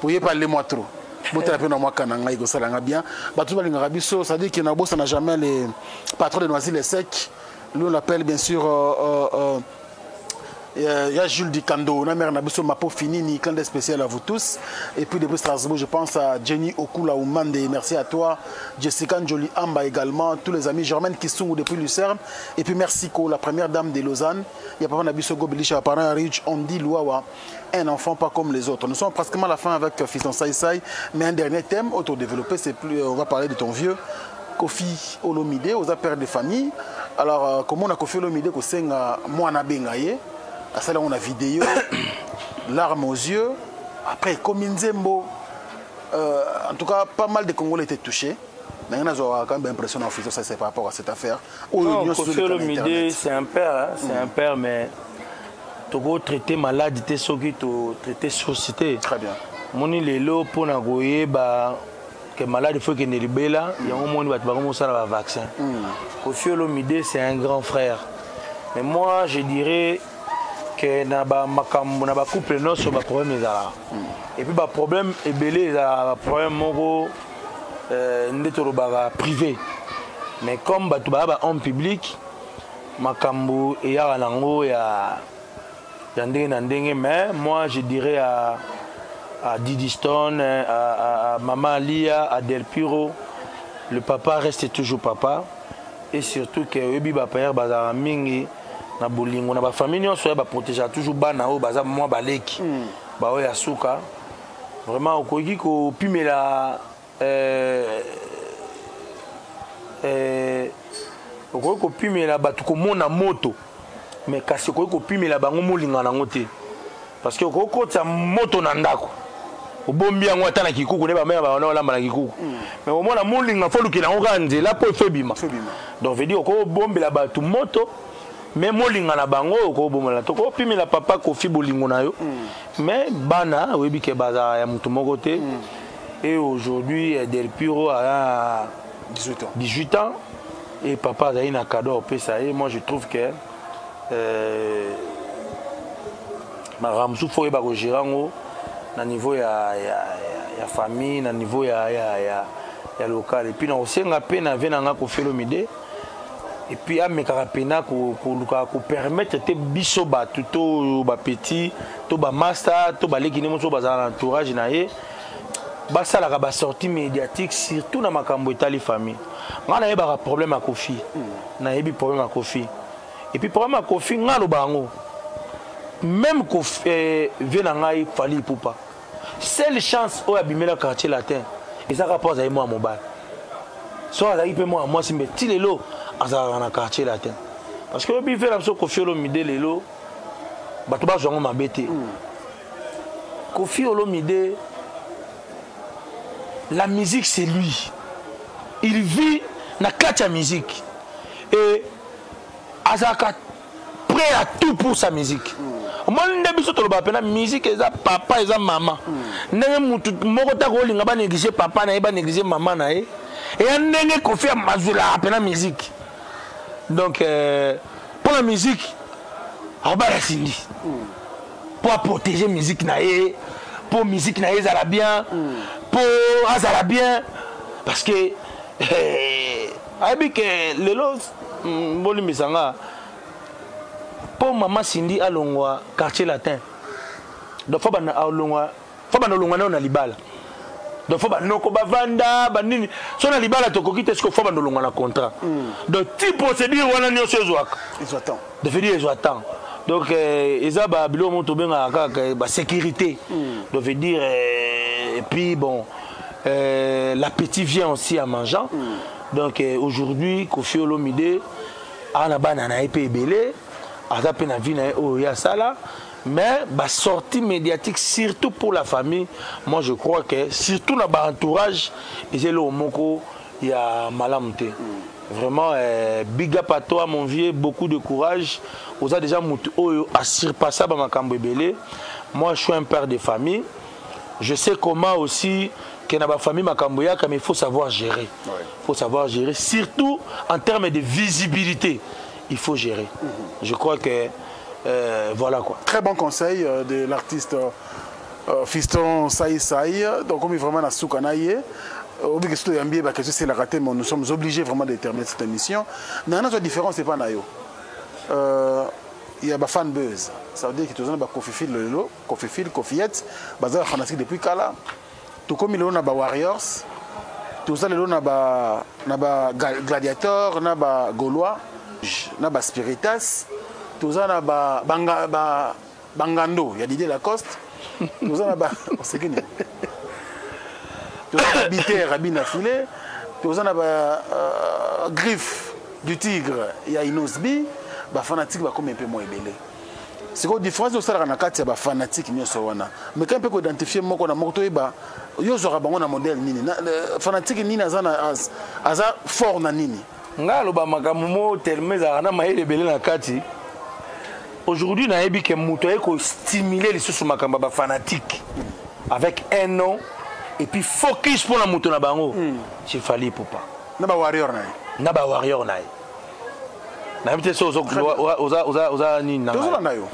Pour y parler moi trop. Botela pe na mwa kana ngai kosala nga bien. Bato balingaka biso, c'est-à-dire que na bosana jamais les patrons de Noisy-le-Sec. Lui on l'appelle bien sûr il y a Jules Dikando, na mère na biso Mapo Finini, clin d'œil spécial à vous tous. Et puis depuis Strasbourg, je pense à Jenny Okula Oumande, merci à toi. Jessica Njoli Amba également, tous les amis, Germaine Kisungu depuis Lucerne. Et puis merci Ko, la première dame de Lausanne. Il y a papa Nabiso Gobelisha, parent Rich, Ondi Luawa, un enfant pas comme les autres. Nous sommes pratiquement à la fin avec Fiston Saï Saï, mais un dernier thème autodéveloppé, c'est plus, on va parler de ton vieux Koffi Olomide, aux pères de famille. Alors, comment on a Koffi Olomide, kosenga mwana bengaye, à celle on a vidéo, larmes aux yeux, après comme Nzembo, en tout cas pas mal de Congolais étaient touchés. Mais on a quand même impression en faisant ça, c'est par rapport à cette affaire. Ou Non, l'union sur Koffi le Olomide, Internet. c'est un père, hein, c'est un père, mais toko traité malade, te soki to traité société. Très bien. Moni lelo pona koyeba que malade faut que nelibela, yango moni bato bakomo sala ba vaccin. Koffi Olomide, c'est un grand frère. Mais moi, je dirais que na ba makambo, na ba couple nyonso ba problème ezalaka. Et puis ba problème ebele ezalaka, ba problème moko nde tolobaka privé. Mais comme bato baya ba homme public, makambo eyaka nango ya ndenge na ndenge. Mais moi, je dirais à Didi Stone, à Mama Alia, à Del Piro, le papa reste toujours papa. Et surtout que oyebi ba père bazalaka mingi na bolingo, na ba famille nyonso ya ba protéger toujours bana oyo baza mwa baleki. Ba oyo ya suka. Vraiment, okoki kopimela okoki kopimela bato komona moto, mais kasi okoki kopimela bango molinga nango te. Parce que okoki kokotisa moto na ndako, obombi yango ata na kikuku, nde bamère ba wana olamba na kikuku. Mais omona molinga, fo olukela yango kaka nzela po efo ebima. Fo ebima. Donc, veut dire, okoki kobombela bato moto, mais molinga na bango okobombela. Tokoki kopimela papa Koffi bolingo na yo. Mais bana, oyebi ke bazala ya moto moko te. Et aujourd'hui, Del Piro a 18 ans. 18 ans. Et papa azali na cadeau opesa ye. Moi, je trouve que makambo mosusu fo oyeba kogérer yango na niveau ya famille, na niveau ya local. Et puis na kosenga mpe na vie na nga Koffi Olomide, et puis amekaka pena koluka kopermettre te biso bato to ba petit to ba master to baleki nde mosusu bazala na entourage na ye. Basalaka basortie médiatique, surtout na makambo etali famille. Ngai nayebaka problème ya Kofi. Nayebi problème ya Kofi. Et puis problème ya Kofi, ngai aloba yango. Même Kofi, vie na ngai Fally Ipupa. Seule chance oyo abimela Quartier Latin, ezaka mpo azali mwa mobali. So azalaki mpe mwa mwasi, mbe ti lelo azalaka na Quartier Latin. Parce que oyebi vie na biso Kofi Olomide lelo, bato bazwa yango mabe te. Kofi Olomide, la musique c'est lui. Il vit na kati ya musique. Et azalaka prêt à tout pour sa musique. Omoni nde biso toloba mpena musique eza papa, eza mama. Ndenge mutu moko taka olinga banéglige papa na ye, banéglige mama na ye, eya ndenge Kofi azwelaka mpena musique. Donc mpo na musique akobala Cindy mpo aprotéger musique na ye, mpo musique na ye ezala bien, mpo azala bien, parce que ayebi ke lelo bolimbisa nga, mpo mama Cindy alongwa Quartier Latin, donc fo bana alongwa, fo bana olongwa nayo na libala. Donc fo banoko bavanda banini so na libala tokoki te. Siko fo banda olongwa na contrat. Donc ti procédure wana nyonso ezwaka Ezwa temps. De veut dire ezwa temps. Donc eza babiloko moko tobengaka kaka basécurité. Donc veut dire et puis bon, l'appétit vient aussi en mangeant. Donc aujourd'hui Kofi Olomide aza na bana na ye mpe ebele, aza mpe na vie na ye oyo ye asala. Mais basortie médiatique, surtout pour la famille, moi je crois que surtout na baentourage, eza eloko moko ya malamu te. Vraiment, big up à toi mon vieux, beaucoup de courage. Oza déjà mutu oyo asurpassa bamakambo ebele. Moi je suis un père de famille, je sais comment aussi que na bafamille makambo yaka, mais il faut savoir gérer. Il faut savoir gérer, surtout en termes de visibilité, il faut gérer. Je crois que voilà quoi. Très bon conseil de l'artiste Fiston Saï Saï. Donc on est vraiment na suka na ye. Obi que yambi ba question c'est la raté, mais nous sommes obligés vraiment de terminer cette émission. Nana la différence c'est pas na yo. Il y a ba fan buzz. Ça veut dire que tous ba Kofi lelo, Kofi Fil, Kofiette, baza fanatique depuis kala. Tout comme lelo na ba Warriors, tout ça lelo na ba Gladiator, na ba Gaulois, na ba Spiritas, toza na ba banga ba bangando ya Didier Lacoste, toza na ba oseki nini, toza na biter abina filet, toza na ba griffe du tigre ya Inosbi. Bafanatique bakomi mpe mwa ebele. Sikoyo différence osalaka na kati ya bafanatique nyonso wana, mais quand mpe koidentifie moko na moko, toyeba yo ozwaka bango na modèle nini, fanatique nini aza, na, aza fort na nini? Ngai aloba makambo mo tellement ezalaka na mayele ebele na kati. Aujourd'hui nayebi ke moto aye kostimule lisusu makambo ya bafanatique avec un nom et puis focus mpona moto na bango, c'est Fally Ipupa. Na bawarrior na ye. Na bawarrior na ye. Nayebi te so oza nini na ngai. Tozolanda yo.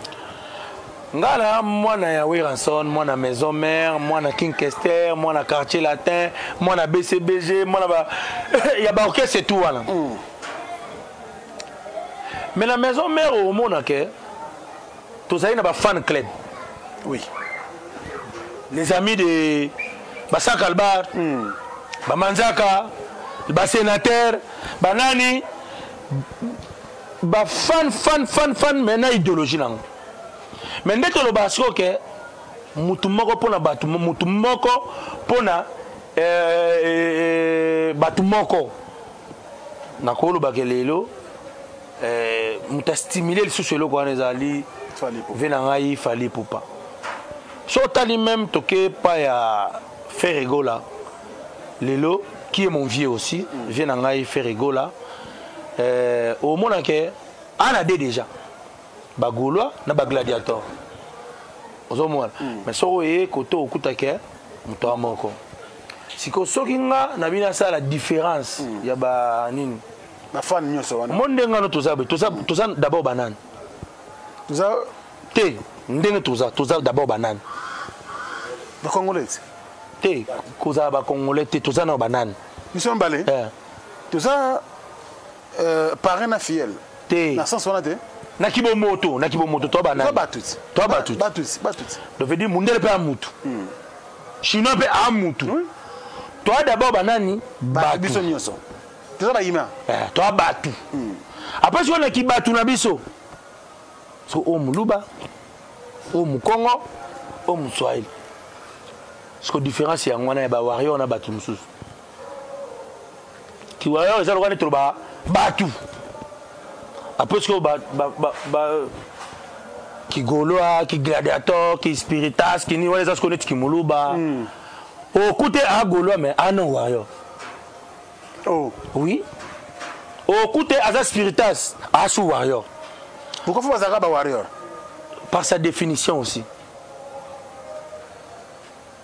Nga na mwana ya Werrason, mwana Maison Mère, mwana King Kester, mwana Quartier Latin, mwana BCBG, mwana ba ya baorchestre tout wana. Mais na Maison Mère omona ke tozali na bafan club. Les amis de Basaka Albar, bamanzaka, basénateur, banani, bafan fan fan fan, mais na idéologie nango. Mais nde tolobaka sikoyo ke mutu moko mpona bato, mutu moko mpona bato moko. Nakolobaka lelo moto astimule lisusu eloko wana ezali ve na ngai Fally Ipupa. So otali même toke pa ya Ferre Gola lelo, qui est mon vieux aussi, vieux na ngai Ferre Gola, omona ke ana de déjà bagaulois na bagladiator, ozomona. Mais soki oye kote okutake moto ya moko. Sikoyo soki nga na bino asala différence ya banini, bafan nyonso wana. Mo ndenge wana toza boye, toza d'abord banani? Toza Te, ndenge toza d'abord banani? Bacongolais. Te, kozala bacongolais te, toza na banani? Biso mibale? Eh. Toza parrain na filleul. Te. Na sens wana te. Na kibomoto, na kibomoto to Toza banani? Batuti. To batuti. Batuti, batuti. Donc veut dire mundele mpe ya mutu. Chinois mpe a mutu. Toa d'abord banani? Bato. Biso nyonso toza bayima. Toa bato. Après sikoyo na kibatu na biso, so oyo moluba, oyo mokongo, oyo moswahili, siko différence yango wana ya bawarrior na bato mosusu. Kiwarrior eza lokola nde toloba bato. Après sikoyo kigaulois, kigladiator, kispiritas, kini wana eza sikoyo neti kimoluba. Okute a gaulois mais a non warrior. Oh. Oui, okute aza spiritas, asu warrior. Pourquoi faut bazalaka ba warrior? Par sa définition aussi,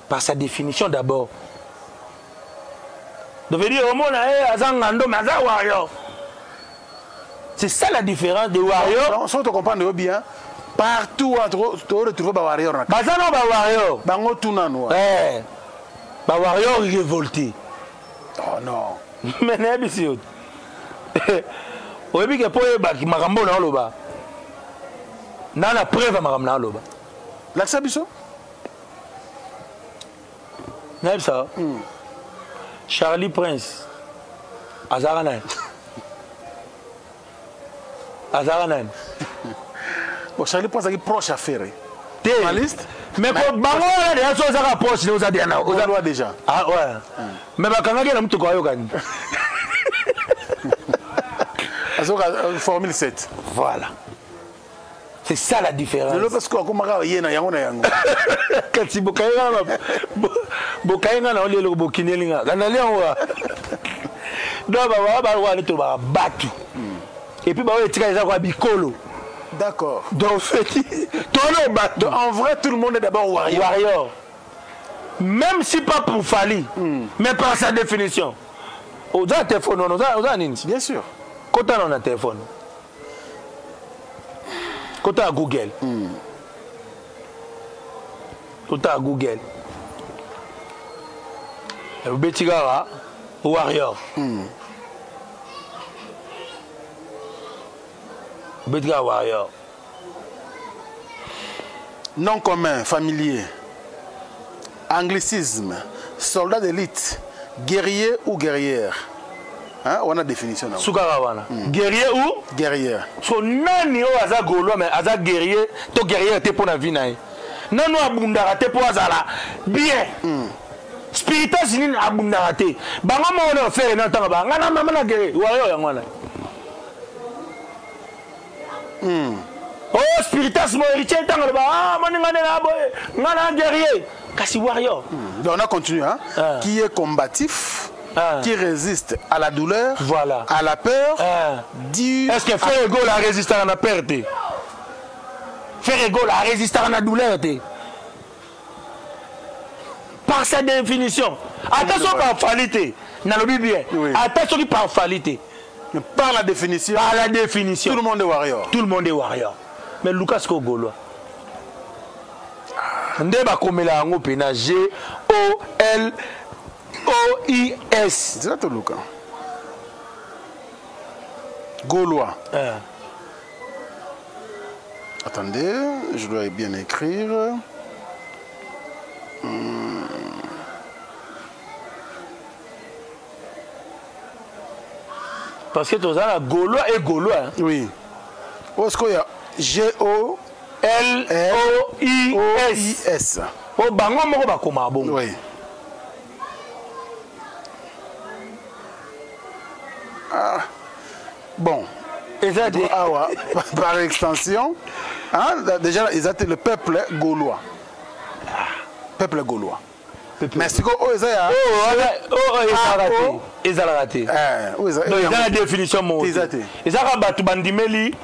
par sa définition d'abord. Donc veut dire omona ye aza ngando mais aza warrior. C'est ça la différence de warrior. Non, so tocomprendre yo bien, partout toretrouve ba warrior na Baza no ba warrior. Bango tuna noa. Eh, ba warrior révolté. Oh non. Mais nayebisi yo, oyebi ke mpo oyeba makambo oyo naoloba, na preuve ya makambo naoloba. Lakisa biso. Nayebisa, Charlie Prince azalaka nani? Azalaka nani? Bon, Charlie Prince azalaki proche ya Ferre. Te. Journaliste. Mais bango wana deya, so ozaka proche ne, oza deya na Gaulois déjà. Ah ouais, mais bakangaki na mutuka, oyokani. Azoka formule 7. Voilà, c'est ça la différence. Lelo parce que akomaka ye na yango na yango. Kasi bokaye nga na olia eloko, bokineli nga kanali yango wa. Donc baba bawana tolobaka batu et puis baoyo etikali eza kwa bikolo. D'accord. Donc feti tono bato. Donc en vrai, tout le monde est d'abord warrior. Warrior, même si pas pour Fally, mais par sa définition. Oza na telefone wana, oza nini? Bien sûr. Kota na telefone, kota ya Google, kota ya Google, obeti kaka warrior, obeti kaka warrior. Nom commun familier, anglicisme, soldat d'élite, guerrier ou guerrière. Hein? On a définition. Là. Sukaka wana, guerrier ou Guerrière. So nani oyo aza gaulois mais aza guerrier to guerrière te mpo na vie na ye? Nani oyo abundaka te mpo azala bien? Spiritas nini abundaka te? Bango moko na Ferre na ntango banga na mama na guerrier warrior yango wana. Oh, spiritas mo héritier, ntango aloba: ah, moninga nde na boye, nga na guerrier, kasi warrior. Donc on a continué. Hein? Ah. Qui est combatif, Ah. qui résiste à la douleur, Voilà. à la peur, Ah. dur. Est ce que Ferre Gola arésistaka na peur te? Ferre Gola arésistaka na douleur te, par sa définition. Ata soki par Fally te, nalobi bien. Oui. Ata soki par Fally te. Mais par la définition, Par la définition, tout le monde est warrior. Tout le monde est warrior. Mais luka sikoyo gaulois nde bakomela yango mpena G O L O I S. C'est là Toluka. Gaulois. Eh. Attendez, je dois bien écrire. Parce que toza na gaulois et gaulois, hein. Oui. Où est-ce qu'il y a G-O L O I S. O-I-S. O bango moko bakoma bongo. Oui. Ah. Bon. Eza te. Ah ouais. Par extension, hein, déjà, ils étaient le peuple gaulois. Peuple gaulois. Mais c'est quoi? Oh, eza ya. Oyo ezalaka te. O. Ezalaka te. Eh, oyo Donc eza na définition moko Eza te. te. Ezaka bato bandimeli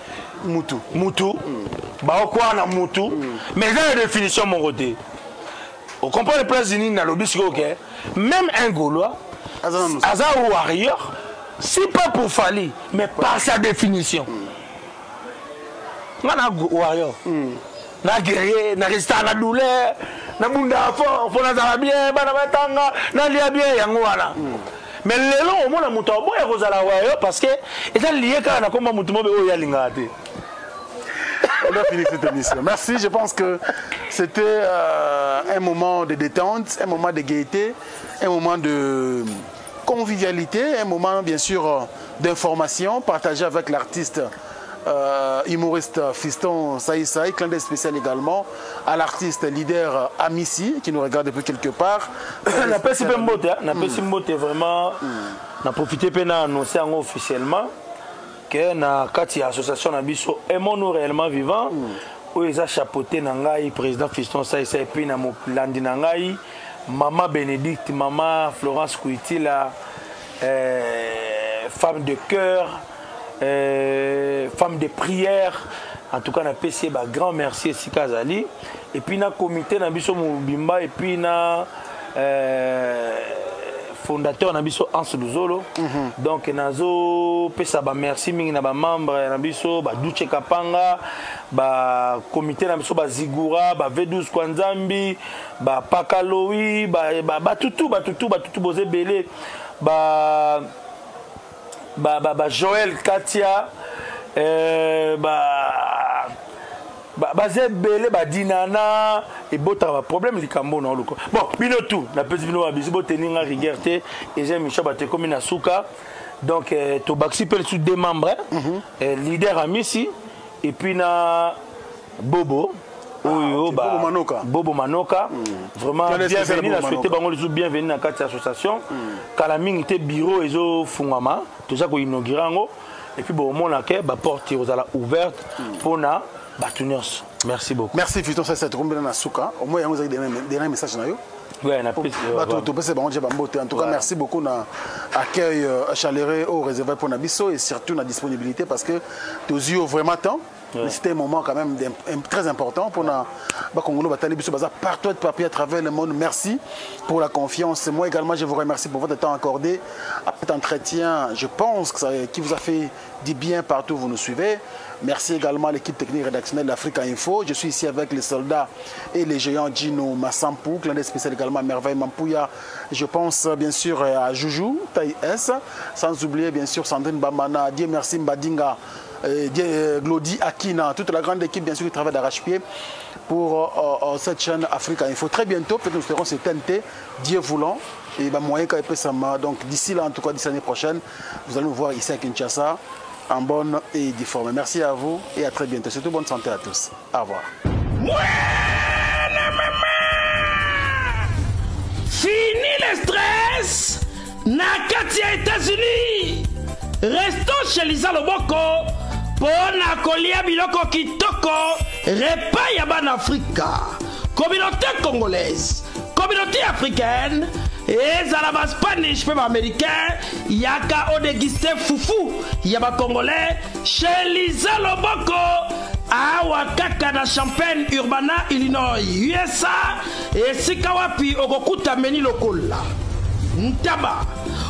Mutu. Mutu baokwaa na mutu, mais eza na définition moko te. Ocomprendre place nini nalobi sikoyo ke même un gaulois Aza na mosu. aza warrior, si pas pour Fally, mais par sa définition. Nga na warrior, na guerrier, na résistant na douleur, nabundaka fort mpo nazala bien, bana batanga, nalia bien, yango wana. Mais lelo omona moto aboya kozala warrior parce que eza lié kaka na komba motu mobe oyo alingaka te. On doit finir cette émission. Merci, je pense que c'était euh, un moment de détente, un moment de gaieté, un moment de convivialité, un moment bien sûr euh, d'information partagé avec l'artiste euh, humoriste Fiston Saïsaï, clin d'œil spécial également à l'artiste leader Amici qui nous regarde depuis quelque part. Napesi mpe mbote, napesi mbote vraiment, na profite mpe na annonce yango officiellement ke na kati ya association na biso Aimons-nous réellement vivant, oyo eza chapeauté na ngai président Fiston Saïsaï, puis na molandi na ngai mama Bénédicte, mama Florence Kuitila, femme de cœur, femme de prière. En tout cas napesi ye ba grand merci esika azali, et puis na comité na biso mobimba, et puis na fondateur na biso Hans Luzolo. Donc nazopesa ba merci mingi na ba membre na biso, ba Duche Kapanga, ba comité na biso, ba Zigura, ba V12 Kwanzambi, ba Pakaloi, ba batutu batutu batutu boze ebele, ba Joël Katia, baza ebele, badinana ebotaka baproblème likambo na oluka. Bon, bino tu napesi bino babisu, boteni nga rigueur te, eza émission bato ekomi na suka. Donc tobakisi mpe lisusu deux membres, leader Amisi et puis na Bobo oyo. Ah, Bobo Manoka. Bobo Manoka, vraiment bienvenue. Na souhaité bango lisusu bienvenue na kati ya association. Kala mingi te bureau ezofungwama, toza koinaugure yango, et puis bomona ke baporte ekozala ouverte mpona bato nyonso. Merci beaucoup. Merci Fiston Saïsaï, tokombela na suka. Au moins yango ezalaki dernier message na yo. Ouais, na pesi bato topesa bango déjà bambote. En tout cas, merci beaucoup na accueil chaleureux au réservé pour na biso et surtout na disponibilité, parce que tozwi yo vraiment temps. Mais c'était un moment quand même très important pour na Bakongolo batali biso baza partout de papier à travers le monde. Merci pour la confiance. Moi également, je vous remercie pour votre temps accordé à cet entretien. Je pense que ça, qui vous a fait du bien partout où vous nous suivez. Merci également à l'équipe technique rédactionnelle d'Africa Info. Je suis ici avec les soldats et les géants Gino Massampou, clin d'œil spécial également à Merveille Mampouya. Je pense bien sûr à Joujou, Taille S, sans oublier bien sûr Sandrine Bamana, Dieu merci Mbadinga, Glody Akina, toute la grande équipe bien sûr qui travaille d'arrache-pied pour cette chaîne Africa Info. Très bientôt, peut-être nous serons sur TNT, Dieu voulant, et ben, moyen KP Sama. Donc d'ici là, en tout cas d'ici l'année prochaine, vous allez nous voir ici à Kinshasa en bonne et due forme. Merci à vous et à très bientôt. Surtout bonne santé à tous. Au revoir. Fini le stress na kati ya États-Unis. Restons chez Lisa Loboko mpo na kolia biloko kitoko, repas ya bana Afrika, communauté congolaise, communauté africaine, ezala baspanish mpe baaméricain, yaka odéguste fufu ya bacongolais chez Lisa Loboko, awa kaka na Champaign Urbana, Illinois, USA, esika wapi okokuta meni lokola ntaba,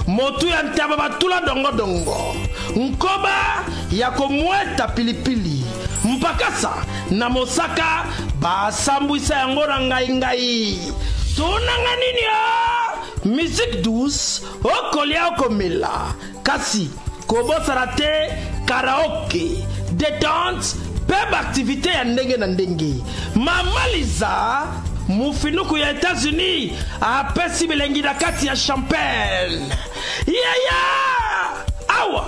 motu ya ntaba batula dongodongo, nkoba ya komweta pilipili, mpakasa na mosaka basambwisa yango na ngai-ngai. Tunanga nini o musique douce, okolia, okomela, kasi kobosana te karaoke, détente mpe baaktivité ya ndenge na ndenge. Mama Liza mufinuku ya États-Unis apesi bilengi na kati ya Champaign. Yaya awa,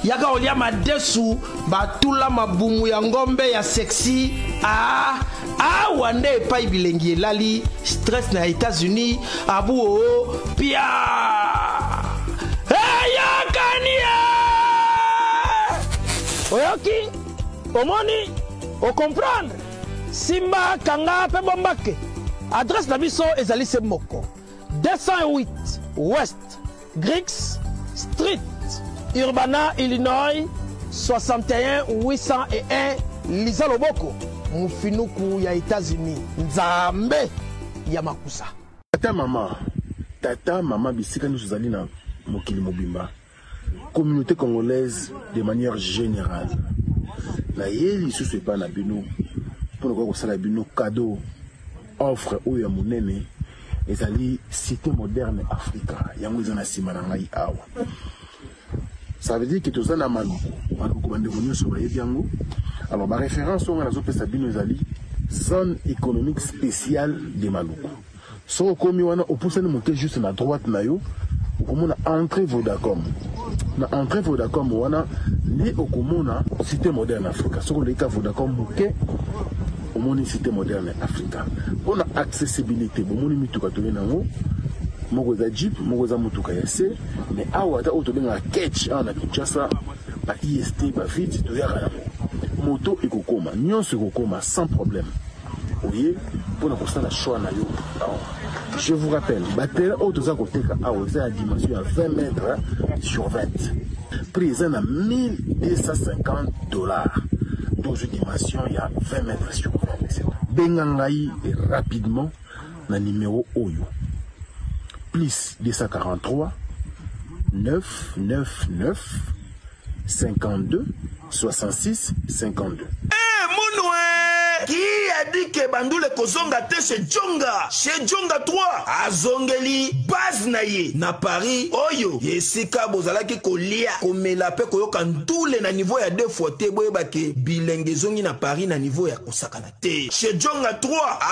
yaka olia madesu batula mabumu ya ngombe ya sexy. Ah, awa nde epai bilengi elali, stress na États-Unis abu o pia eyakani. Oyoki, omoni, ocomprendre, simba, kanga mpe bombake. Adresse na biso ezali se moko: 208 West Griggs Street, Urbana, Illinois 61 801. Liza Loboko mufinuku ya États-Unis, Nzambe ya makusa. Tata mama, tata mama, bisika nyonso ozali na mokili mobimba, communauté congolaise de manière générale, naye lisusu epai na bino mpona koya kosala bino cadeau, offre oyo ya monene. Ezali Cité Moderne Africa, yango eza na nsima na ngai awa. Ça veut dire que toza na Maluku. Maluku bandeko nyonso bayebi yango. Alors ba référence oyo nga nazopesa bino ezali zone économique spéciale de Maluku. Soki okomi wana opusani moke juste na droite na yo okomona entrée Vodacom. Na entrée Vodacom wana nde okomona cité moderne Africa. Soki oleki ka Vodacom moke omoni cité moderne Africa. Mpo na accessibilité bomoni mituka toye nango moko eza jeep moko eza motuka ya se mais awa ata oyo tobengaka ketch awa na Kinshasa ba IST ba vite toyaka yango moto ekokoma nyonso ekokoma sans problème oye mpona kosala choix na yo awa. Je vous rappelle baterrain oyo toza koteka awa eza ya dimension ya 20 mètres sur 20 prix eza na 1250 dollars tozwi dimension ya 20 mètres sur 20. Benga ngai rapidement na numéro oyo plus 243 999 52 66 52. Eh, munwe Qui a dit que bandule kozonga te chez Djonga? Chez Djonga 3 azongeli base na ye na Paris oyo esika bozalaki kolia komela pe koyoka ndule na niveau ya deux fois te. Boyeba ke bilenge ezongi na Paris na niveau ya kosakana te. Chez Djonga 3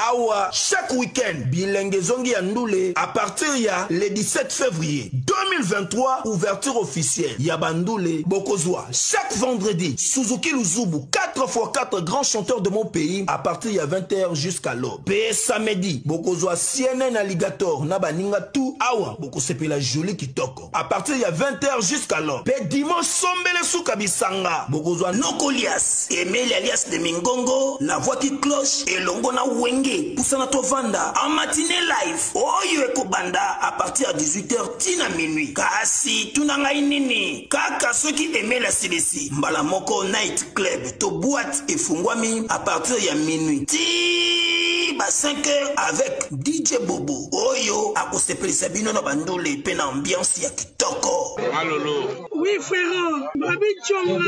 awa chaque week-end bilenge ezongi ya ndule à partir ya le 17 février 2023, ouverture officielle ya bandule. Bokozwa chaque vendredi Suzuki Luzubu 4x4 grand chanteur de mon pays à partir ya 20h jusqu'à l'aube. Pe samedi bokozwa CNN Alligator na baninga tout awa bokosepela joli kitoko à partir ya 20h jusqu'à l'aube. Pe dimanche sombele suka bisanga bokozwa Nokolias Emeli alias de Mingongo la voix qui cloche elongo na Wenge pusana tovanda en matinée live oyo ekobanda à partir ya 18h tina minuit. Kasi tuna ngai nini kaka soki Emeli asilisi mbala moko night club to boîte efungwami à partir ya minuit ti ba 5 heures avec DJ Bobo oyo akosepelisa bino na bandule pe na ambiance ya kitoko. Malolo. Oui frère, Babi Djonga.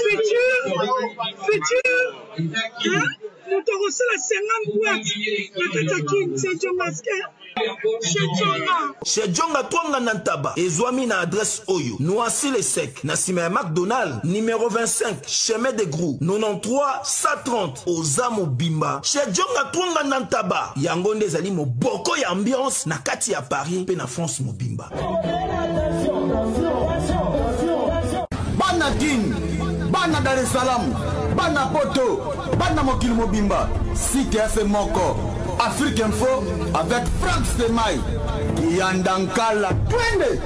Futur, futur, hein? Moto akosala 50 boîte na kati ya Kin, c'est Djonga chez Djonga. Chez Djonga Twanga na Ntaba ezwami na adresse oyo Noisy le Sec na nsima ya McDonald numéro 25 chemin de Grou 93 130 oza mobimba. Chez Djonga Twanga na Ntaba yango nde ezali moboko ya ambiance na kati ya Paris mpe na France mobimba. Bana Kin, bana Dar es Salaam, bana Poto, bana mokili mobimba, site ya se moko Afrique Info avec Frank Stemay Kiyandankala twende.